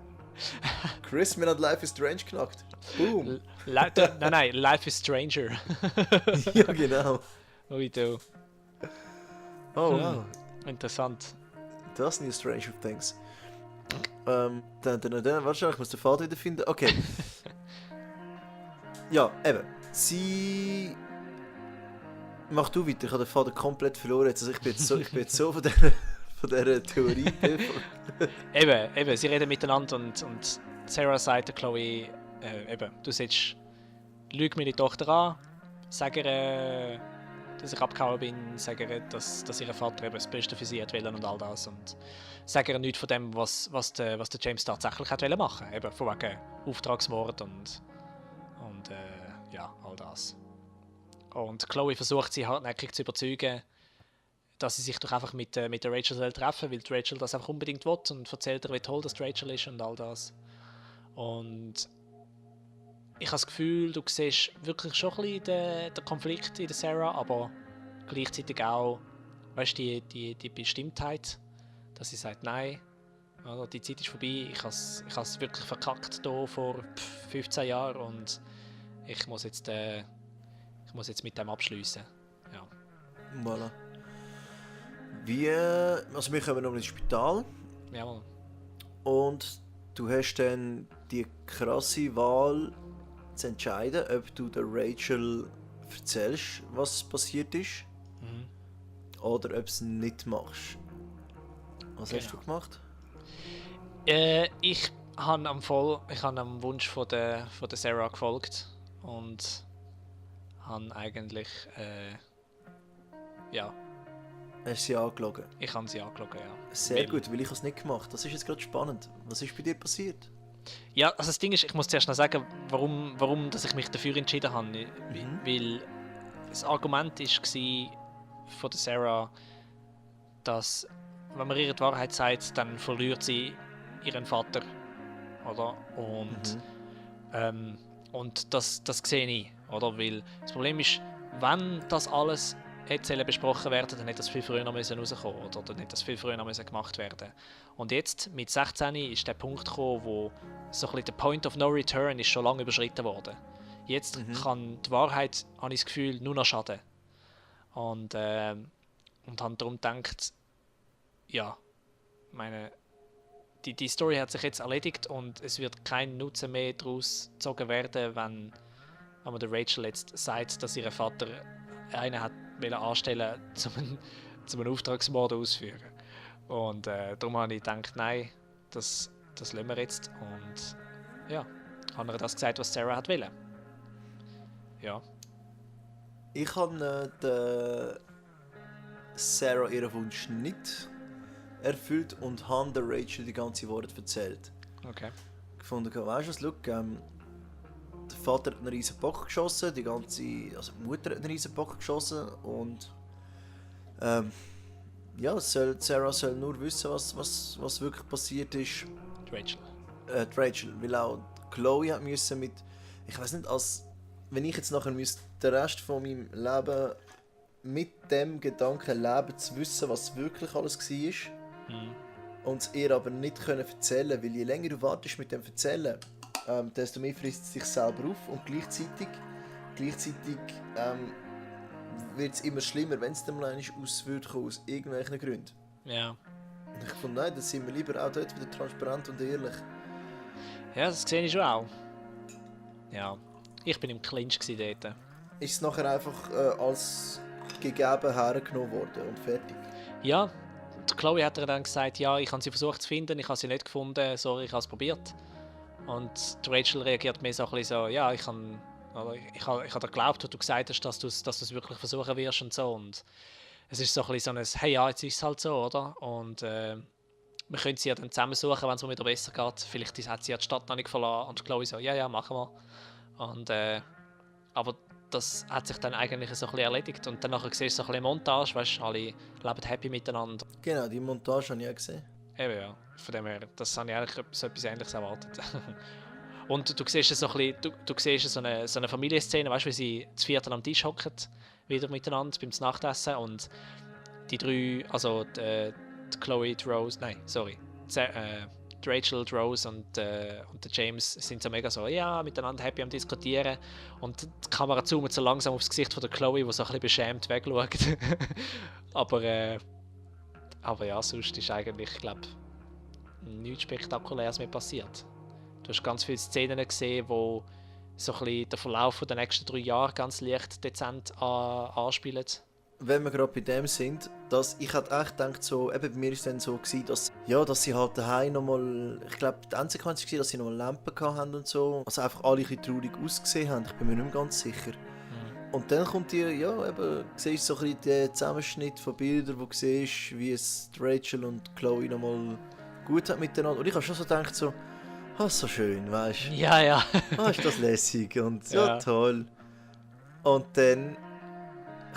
Chris, wir haben Life is Strange knackt. Boom. Nein, Life is Stranger. Ja, genau. Ui, du. Oh, wow. Interessant. Das sind die Stranger Things. Dann, wahrscheinlich, ich muss den Faden wieder finden. Okay. Ja, eben. Sie... Mach du weiter, ich habe den Faden komplett verloren. Also ich bin jetzt so von dieser Theorie. eben, sie reden miteinander und Sarah sagt der Chloe, du sollst, lüg meine Tochter an, sag ihr, dass ich abgehauen bin, sag ihr, dass ihr Vater eben das Beste für sie hat wollen und all das und sag ihr nichts von dem, was der James tatsächlich hat wollen machen, eben von wegen Auftragsmord und ja, all das. Und Chloe versucht sie hartnäckig zu überzeugen, dass sie sich doch einfach mit der Rachel treffen soll, weil die Rachel das einfach unbedingt will und erzählt ihr, wie toll das Rachel ist und all das. Und ich habe das Gefühl, du siehst wirklich schon ein bisschen den Konflikt in der Sarah, aber gleichzeitig auch, weißt du, die Bestimmtheit, dass sie sagt, nein, also die Zeit ist vorbei, ich habe es wirklich verkackt hier vor 15 Jahren und ich muss jetzt mit dem abschließen. Ja. Voilà. Also wir kommen noch ins Spital Jawohl. und du hast dann die krasse Wahl zu entscheiden, ob du der Rachel erzählst, was passiert ist, oder ob du es nicht machst. Was hast du gemacht? Ich habe am Wunsch von der Sarah gefolgt und habe eigentlich ja, Hast du sie angelogen? ich habe sie angeschaut, ja. Sehr gut, weil ich es nicht gemacht. Das ist jetzt gerade spannend. Was ist bei dir passiert? Ja, also das Ding ist, ich muss zuerst noch sagen, warum dass ich mich dafür entschieden habe. Weil das Argument war von der Sarah, dass, wenn man ihr die Wahrheit sagt, dann verliert sie ihren Vater. Oder? Und das sehe ich. Oder? Weil das Problem ist, wenn das alles hätte besprochen werden, dann hätte das viel früher noch rauskommen oder dann hätte das viel früher noch gemacht werden. Und jetzt, mit 16, ist der Punkt gekommen, wo so ein bisschen der Point of No Return ist schon lange überschritten worden. Jetzt kann die Wahrheit, habe ich das Gefühl, nur noch schaden. Und habe darum gedacht, ja, meine, die Story hat sich jetzt erledigt und es wird kein Nutzen mehr daraus gezogen werden, wenn man der Rachel jetzt sagt, dass ihr Vater einen hat anstellen, zum einen Auftragsmord auszuführen. Und darum habe ich gedacht, nein, das lassen wir jetzt. Und ja, habe ihr das gesagt, was Sarah hat wollen. Ja. Ich habe Sarah ihren Wunsch nicht erfüllt und habe der Rachel die ganze Wahrheit erzählt. Okay. Gefunden, weißt du was, look, der Vater hat einen riesen Bock geschossen, die Mutter hat einen riesen Bock geschossen und ja, Sarah soll nur wissen, was wirklich passiert ist. Die Rachel. Die Rachel, weil auch Chloe hat müssen mit, ich weiß nicht, wenn ich jetzt nachher den Rest von meinem Leben mit dem Gedanken leben, zu wissen, was wirklich alles war, und es ihr aber nicht können erzählen, weil je länger du wartest mit dem Erzählen, desto mehr frisst es sich selber auf und gleichzeitig wird es immer schlimmer, wenn es dann mal aus irgendwelchen Gründen. Ja. Und ich fand, nein, dann sind wir lieber auch dort wieder transparent und ehrlich. Ja, das sehe ich schon auch. Ja, ich bin im Clinch dort. Ist es nachher einfach als gegeben hergenommen worden und fertig? Ja, die Chloe hat ihr dann gesagt, ja, ich habe sie versucht zu finden, ich habe sie nicht gefunden, sorry, ich habe es probiert. Und die Rachel reagiert mir so ein bisschen so, ja, ich habe dir geglaubt, was du gesagt hast, dass du es wirklich versuchen wirst und so. Und es ist so ein bisschen so ein, hey ja, jetzt ist es halt so, oder? Und wir können sie ja dann zusammen suchen, wenn es mir wieder besser geht. Vielleicht hat sie ja die Stadt noch nicht verlassen. Und Chloe so, ja, machen wir. Und, aber das hat sich dann eigentlich so ein bisschen erledigt. Und dann siehst du so ein bisschen Montage, weißt du, alle leben happy miteinander. Genau, die Montage habe ich auch gesehen. Eben ja, von dem her, das habe ich eigentlich so etwas Ähnliches erwartet. Und du siehst so ein bisschen, du siehst so eine Familienszene, weißt du, wie sie zu vierten am Tisch hocken, wieder miteinander beim Nachtessen und die drei, also die Chloe, die Rose, nein, sorry, die Rachel, die Rose und der James sind so mega so, ja, miteinander happy am Diskutieren und die Kamera zoomt so langsam aufs Gesicht von der Chloe, die so ein bisschen beschämt wegschaut. aber ja, sonst ist eigentlich, ich glaube, nichts Spektakuläres mehr passiert. Du hast ganz viele Szenen gesehen, wo so ein bisschen den Verlauf der nächsten 3 Jahre ganz leicht dezent anspielen. Wenn wir gerade bei dem sind, ich hatte echt gedacht, so, eben bei mir war es dann so gewesen, dass sie halt daheim nochmal, ich glaube, die Endsequenz war, dass sie nochmal Lampen hatten und so. Also einfach alle ein bisschen traurig ausgesehen haben, ich bin mir nicht mehr ganz sicher. Und dann kommt siehst du so ein bisschen den Zusammenschnitt von Bildern, wo du siehst, wie es Rachel und Chloe nochmal gut hat miteinander. Und ich habe schon so gedacht, so, so schön, weißt du? Ja. Ist das lässig und ja, toll. Und dann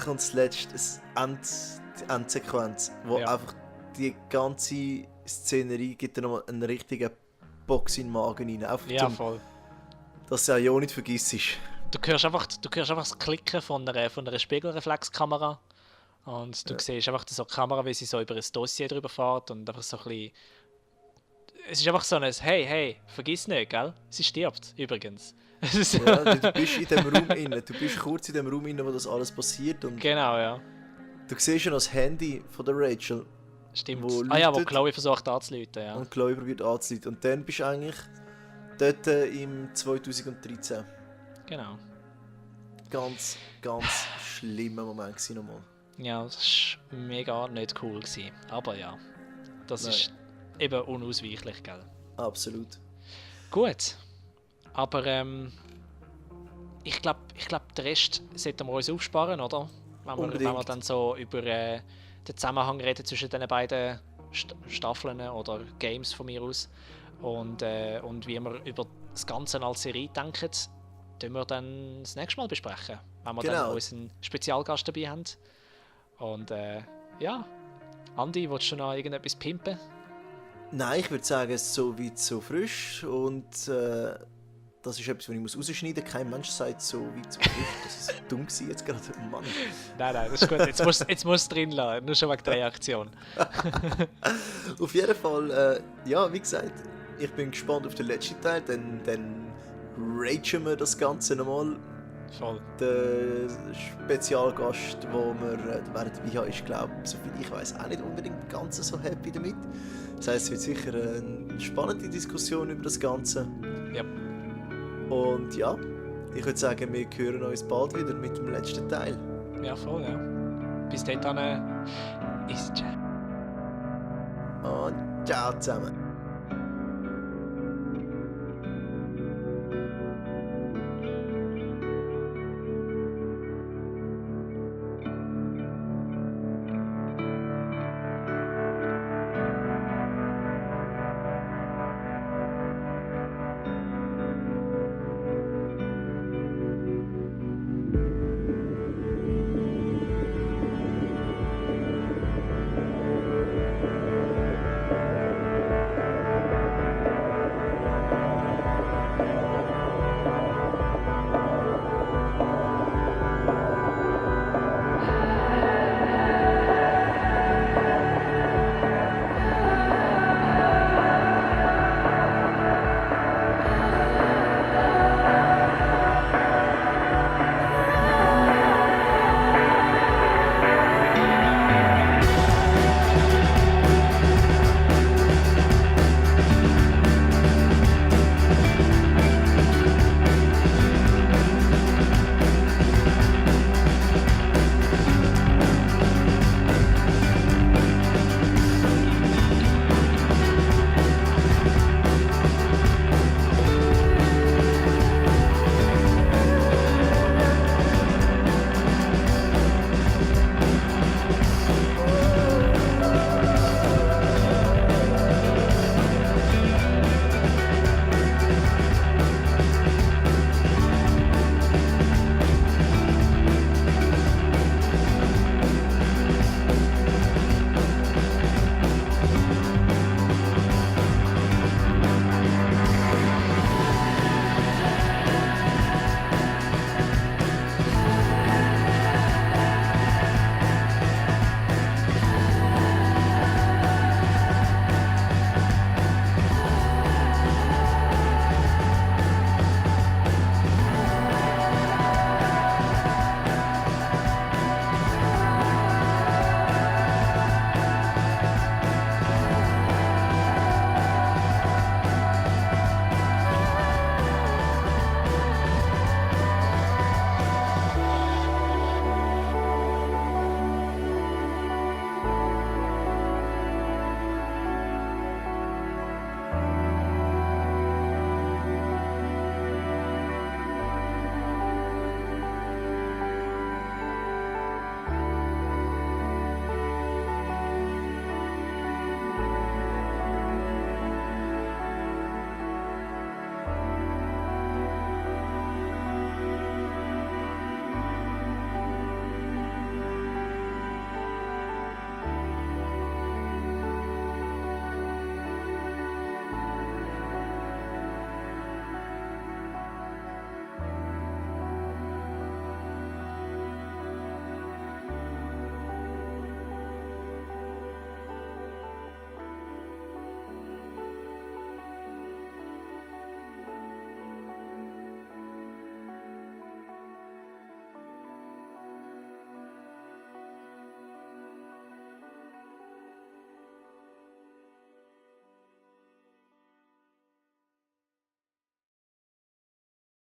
kommt das letzte, die Endsequenz, wo einfach die ganze Szenerie gibt dann nochmal einen richtigen Box in den Magen rein. Einfach Ja, voll. dass du ja nicht vergisst. Du hörst einfach das Klicken von einer Spiegelreflexkamera und du siehst einfach so die Kamera, wie sie so über ein Dossier drüber fährt und einfach so ein bisschen... Es ist einfach so ein «Hey, vergiss nicht, gell? Sie stirbt, übrigens.» Ja, du bist in dem Raum inne. Du bist kurz in dem Raum inne, wo das alles passiert. Und Genau, ja. du siehst schon das Handy von der Rachel. Stimmt. Wo Wo läutet. Chloe versucht anzuleiten, ja. Und Chloe probiert anzuleiten. Und dann bist du eigentlich dort im 2013. Genau. Ganz schlimmer Moment gewesen nochmal. Ja, das war mega nicht cool gewesen. Aber ja, das Nein. ist eben unausweichlich, gell? Absolut. Gut. Aber ich glaube, den Rest sollten wir uns aufsparen, oder? Wenn wir Unbedingt. dann so über den Zusammenhang reden zwischen den beiden Staffeln oder Games von mir aus und wie wir über das Ganze als Serie denken, tun wir dann das nächste Mal besprechen, wenn wir dann Genau. unseren Spezialgast dabei haben. Und ja, Andi, willst du noch irgendetwas pimpen? Nein, ich würde sagen, es ist so weit so frisch. Und das ist etwas, was ich rausschneiden muss. Kein Mensch sagt so weit so frisch. Das ist dumm gewesen jetzt gerade. Mann. Nein, das ist gut. Jetzt musst du drin lassen, nur schon wegen der Reaktion. Auf jeden Fall, ja, wie gesagt, ich bin gespannt auf den letzten Teil. Dann ragen wir das Ganze nochmal. Voll. Der Spezialgast, den wir dabei haben, ist, glaube ich, soviel ich weiß, auch nicht unbedingt ganz so happy damit. Das heisst, es wird sicher eine spannende Diskussion über das Ganze. Ja. Und ja, ich würde sagen, wir hören uns bald wieder mit dem letzten Teil. Ja, voll, ja. Bis dahin, ist Und ciao zusammen.